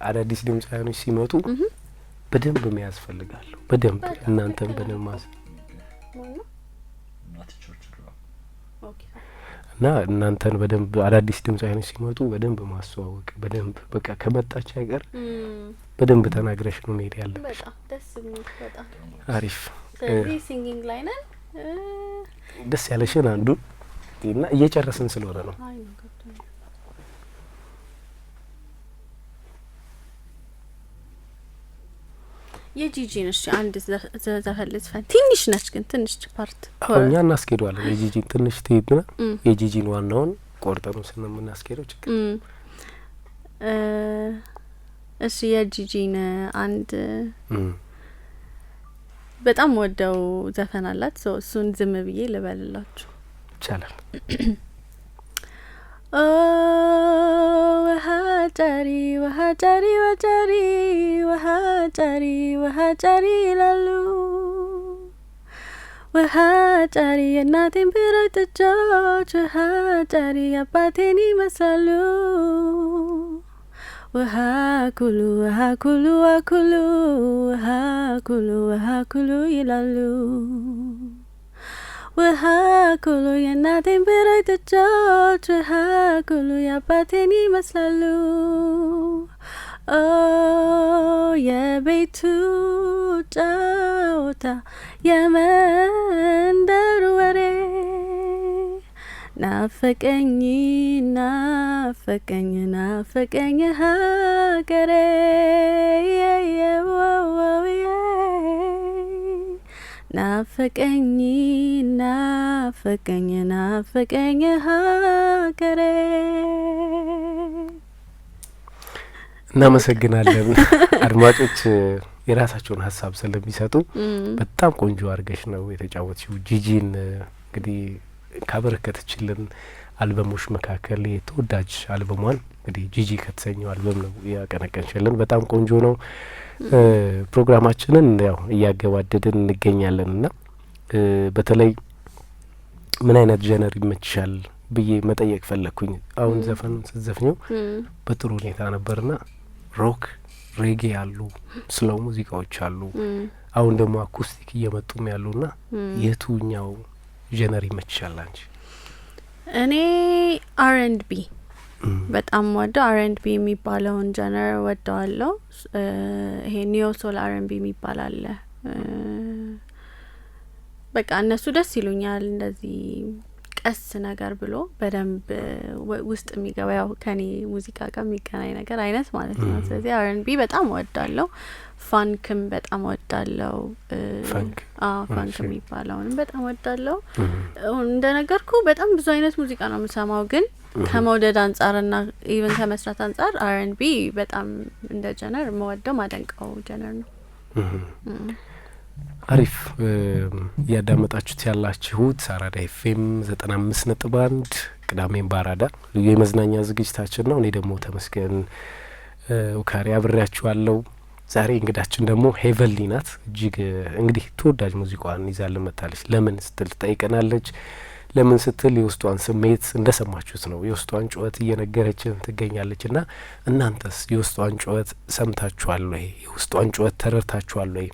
አዳዲስ ድምፃውያኖች ሲመጡ በደንብ መያዝ ፈልጋለሁ። በደንብ እናንተም በደንብ ማዝ እና እናንተን በደንብ አዳዲስ ድምፃውያኖች ሲመጡ በደንብ ማስተዋወቅ፣ በደንብ በቃ ከመጣች አይቀር በደንብ ተናግረሽ ነው መሄድ ያለብሽ። በጣም ደስ የሚል በጣም አሪፍ። ስለዚህ singing ላይ ነን። ደስ ያለሽን አንዱ እና እየጨረስን ስለሆነ ነው። አይ ነው፣ ገብቶኛል። የጂጂን እሺ አንድ ዘፈን ልዝፈን። ትንሽ ነች ግን ትንሽ part። አሁን እኛ እናስኬደዋለን። የጂጂን ትንሽ ትሄድና የጂጂን ዋናውን ቆርጠኑ ስለምናስኬደው ችግር እሺ፣ የጂጂን አንድ በጣም ወደው ዘፈን አላት። So እሱን ዝም ብዬ ልበልላችሁ። ይቻላል። ኦ ውሃ ጫሪ ውሃ ጫሪ ወጫሪ ውሃ ጫሪ ውሃ ጫሪ ይላሉ፣ ውሃ ጫሪ የእናቴን ብረት እጆች፣ ውሃ ጫሪ አባቴን ይመስላሉ። ውሃ ኩሉ ውሃ ኩሉ አኩሉ ውሃ ኩሉ ውሃ ኩሉ ይላሉ፣ ውሃ ኩሉ የእናቴን ብረት እጆች፣ ውሃ ኩሉ የአባቴን ይመስላሉ። ኦ የቤቱ ጨዋታ የመንደሩ ወሬ ናፈቀኝ ናፈቀኝ ናፈቀኝ ሀገሬ። ናፈቀኝ ናፈቀኝ ናፈቀኝ ሀገሬ። እናመሰግናለን። አድማጮች የራሳቸውን ሀሳብ ስለሚሰጡ በጣም ቆንጆ አድርገሽ ነው የተጫወትሽው። ጂጂን እንግዲህ ካበረከተችልን አልበሞች መካከል የተወዳጅ አልበሟን እንግዲህ ጂጂ ከተሰኘው አልበም ነው ያቀነቀንሽልን። በጣም ቆንጆ ነው። ፕሮግራማችንን ያው እያገባደድን እንገኛለን እና በተለይ ምን አይነት genre ይመችሻል ብዬ መጠየቅ ፈለግኩኝ። አሁን ዘፈኑን ስትዘፍኘው በጥሩ ሁኔታ ነበርና rock፣ reggae አሉ፣ slow ሙዚቃዎች አሉ። አሁን ደግሞ acoustic እየመጡም ያሉና የቱኛው genre ይመችሻል አንቺ? እኔ R&B በጣም ወደው R&B የሚባለውን genre ወደዋለሁ። ይሄ neo soul R&B የሚባል አለ። በቃ እነሱ ደስ ይሉኛል። እንደዚህ ቀስ ነገር ብሎ በደንብ ውስጥ የሚገባ፣ ያው ከኔ ሙዚቃ ጋር የሚገናኝ ነገር አይነት ማለት ነው። ስለዚህ R&B በጣም እወዳለሁ። Funk ም በጣም እወዳለሁ። Funk። አዎ፣ funk የሚባለውንም በጣም እወዳለሁ። እንደነገርኩ በጣም ብዙ አይነት ሙዚቃ ነው የምሰማው፣ ግን ከመውደድ አንጻርና even ከመስራት አንጻር R&B በጣም እንደ genre መወደው ማደንቀው genre ነው። አሪፍ። እያዳመጣችሁት ያላችሁት አራዳ ኤፍኤም 95.1 ቅዳሜን በአራዳ ልዩ የመዝናኛ ዝግጅታችን ነው። እኔ ደግሞ ተመስገን ውካሪ አብሬያችኋለሁ። ዛሬ እንግዳችን ደግሞ ሄቨንሊ ናት። እጅግ እንግዲህ ተወዳጅ ሙዚቃዋን ይዛልን መጥታለች። ለምን ስትል ትጠይቀናለች። ለምን ስትል የውስጧን ስሜት እንደሰማችሁት ነው። የውስጧን ጩኸት እየነገረችን ትገኛለች። ና እናንተስ የውስጧን ጩኸት ሰምታችኋል ወይ? የውስጧን ጩኸት ተረድታችኋል ወይ?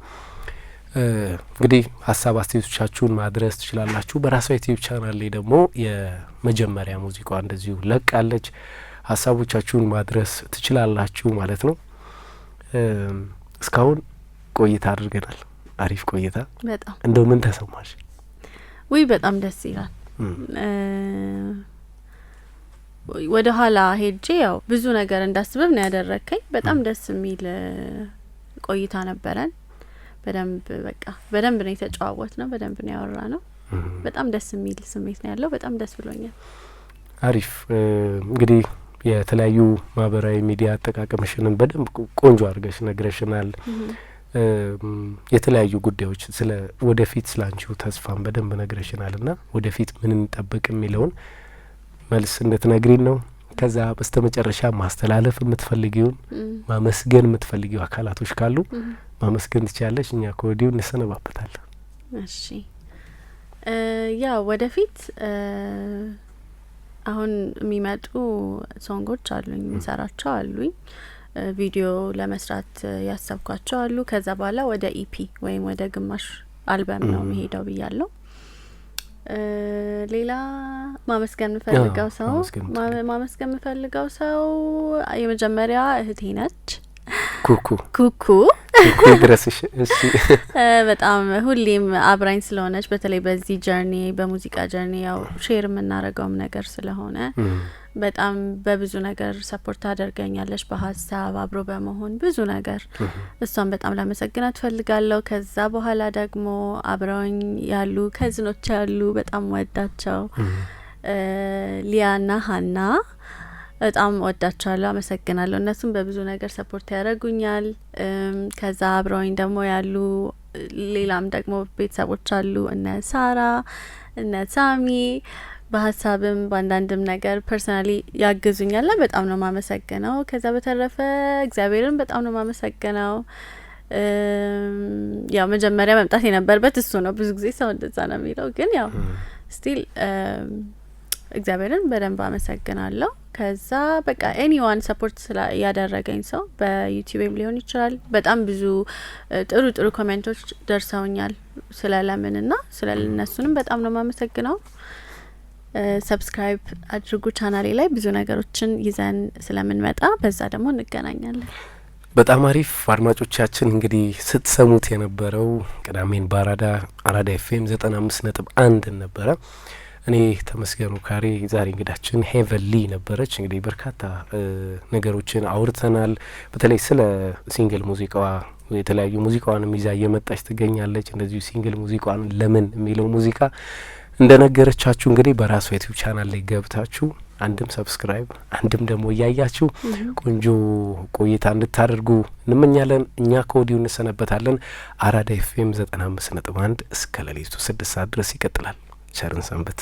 እንግዲህ ሀሳብ አስተያየቶቻችሁን ማድረስ ትችላላችሁ። በራሷ ዩቲዩብ ቻናል ላይ ደግሞ የመጀመሪያ ሙዚቃዋ እንደዚሁ ለቃለች። ሀሳቦቻችሁን ማድረስ ትችላላችሁ ማለት ነው። እስካሁን ቆይታ አድርገናል። አሪፍ ቆይታ። በጣም። እንደው ምን ተሰማሽ? ውይ፣ በጣም ደስ ይላል። ወደ ኋላ ሄጄ ያው ብዙ ነገር እንዳስብም ነው ያደረግከኝ። በጣም ደስ የሚል ቆይታ ነበረን። በደንብ በቃ በደንብ ነው የተጨዋወትነው፣ በደንብ ነው ያወራነው። በጣም ደስ የሚል ስሜት ነው ያለው። በጣም ደስ ብሎኛል። አሪፍ። እንግዲህ የተለያዩ ማህበራዊ ሚዲያ አጠቃቀምሽንም በደንብ ቆንጆ አድርገሽ ነግረሽናል። የተለያዩ ጉዳዮች ስለ ወደፊት ስለ አንቺው ተስፋን በደንብ ነግረሽናል ና ወደፊት ምን እንጠብቅ የሚለውን መልስ እንድትነግሪን ነው። ከዛ በስተ መጨረሻ ማስተላለፍ የምትፈልጊውን፣ ማመስገን የምትፈልጊው አካላቶች ካሉ ማመስገን ትችያለሽ። እኛ ከወዲሁ እንሰነባበታለን። እሺ፣ ያው ወደፊት አሁን የሚመጡ song ኦች አሉኝ፣ የምሰራቸው አሉኝ፣ ቪዲዮ ለመስራት ያሰብኳቸው አሉ። ከዛ በኋላ ወደ EP ወይም ወደ ግማሽ አልበም ነው የሚሄደው ብያለሁ። ሌላ ማመስገን የምፈልገው ሰው የመጀመሪያ እህቴ ነች። ኩኩ። ኩኩ። ኩኩ ድረስሽ። እሺ። በጣም ሁሌም አብራኝ ስለሆነች፣ በተለይ በዚህ journey፣ በሙዚቃ journey ያው share የምናደርገውም ነገር ስለሆነ በጣም በብዙ ነገር support ታደርገኛለች። በሀሳብ አብሮ በመሆን ብዙ ነገር እሷን በጣም ላመሰግናት ፈልጋለሁ። ከዛ በኋላ ደግሞ አብረውኝ ያሉ cousin ኦች ያሉ በጣም ወዳቸው ሊያና ሀና በጣም ወዳቸዋለሁ፣ አመሰግናለሁ። እነሱም በብዙ ነገር support ያደርጉኛል። ከዛ አብረውኝ ደግሞ ያሉ ሌላም ደግሞ ቤተሰቦች አሉ፣ እነ ሳራ፣ እነ ሳሚ በሀሳብም በአንዳንድም ነገር personally ያግዙኛል። በጣም ነው ማመሰግነው። ከዛ በተረፈ እግዚአብሔርን በጣም ነው ማመሰግነው። ያው መጀመሪያ መምጣት የነበረበት እሱ ነው። ብዙ ጊዜ ሰው እንደዛ ነው የሚለው፣ ግን ያው still እግዚአብሔርን በደንብ አመሰግናለሁ። ከዛ በቃ anyone support ያደረገኝ ሰው በዩቲዩብም ሊሆን ይችላል። በጣም ብዙ ጥሩ ጥሩ comment ኦች ደርሰውኛል ስለ ለምን ና ስለ እነሱንም በጣም ነው የማመሰግነው። Subscribe አድርጉ፣ ቻናሌ ላይ ብዙ ነገሮችን ይዘን ስለምንመጣ በዛ ደግሞ እንገናኛለን። በጣም አሪፍ። አድማጮቻችን፣ እንግዲህ ስትሰሙት የነበረው ቅዳሜን በአራዳ፣ አራዳ ኤፍኤም 95.1 ነበረ። እኔ ተመስገኑ ካሬ፣ ዛሬ እንግዳችን ሄቨን ሊ ነበረች። እንግዲህ በርካታ ነገሮችን አውርተናል። በተለይ ስለ single ሙዚቃዋ፣ የተለያዩ ሙዚቃዋንም ይዛ እየመጣች ትገኛለች። እንደዚሁ single ሙዚቃዋን ለምን የሚለው ሙዚቃ እንደነገረቻችሁ እንግዲህ በራሷ ዩቲዩብ ቻናል ላይ ገብታችሁ አንድም subscribe አንድም ደግሞ እያያችሁ ቆንጆ ቆይታ እንድታደርጉ እንመኛለን። እኛ ከወዲሁ እንሰነበታለን። አራዳ ኤፍኤም 95.1 እስከ ሌሊቱ 6 ሰዓት ድረስ ይቀጥላል። ቸር እንሰንብት።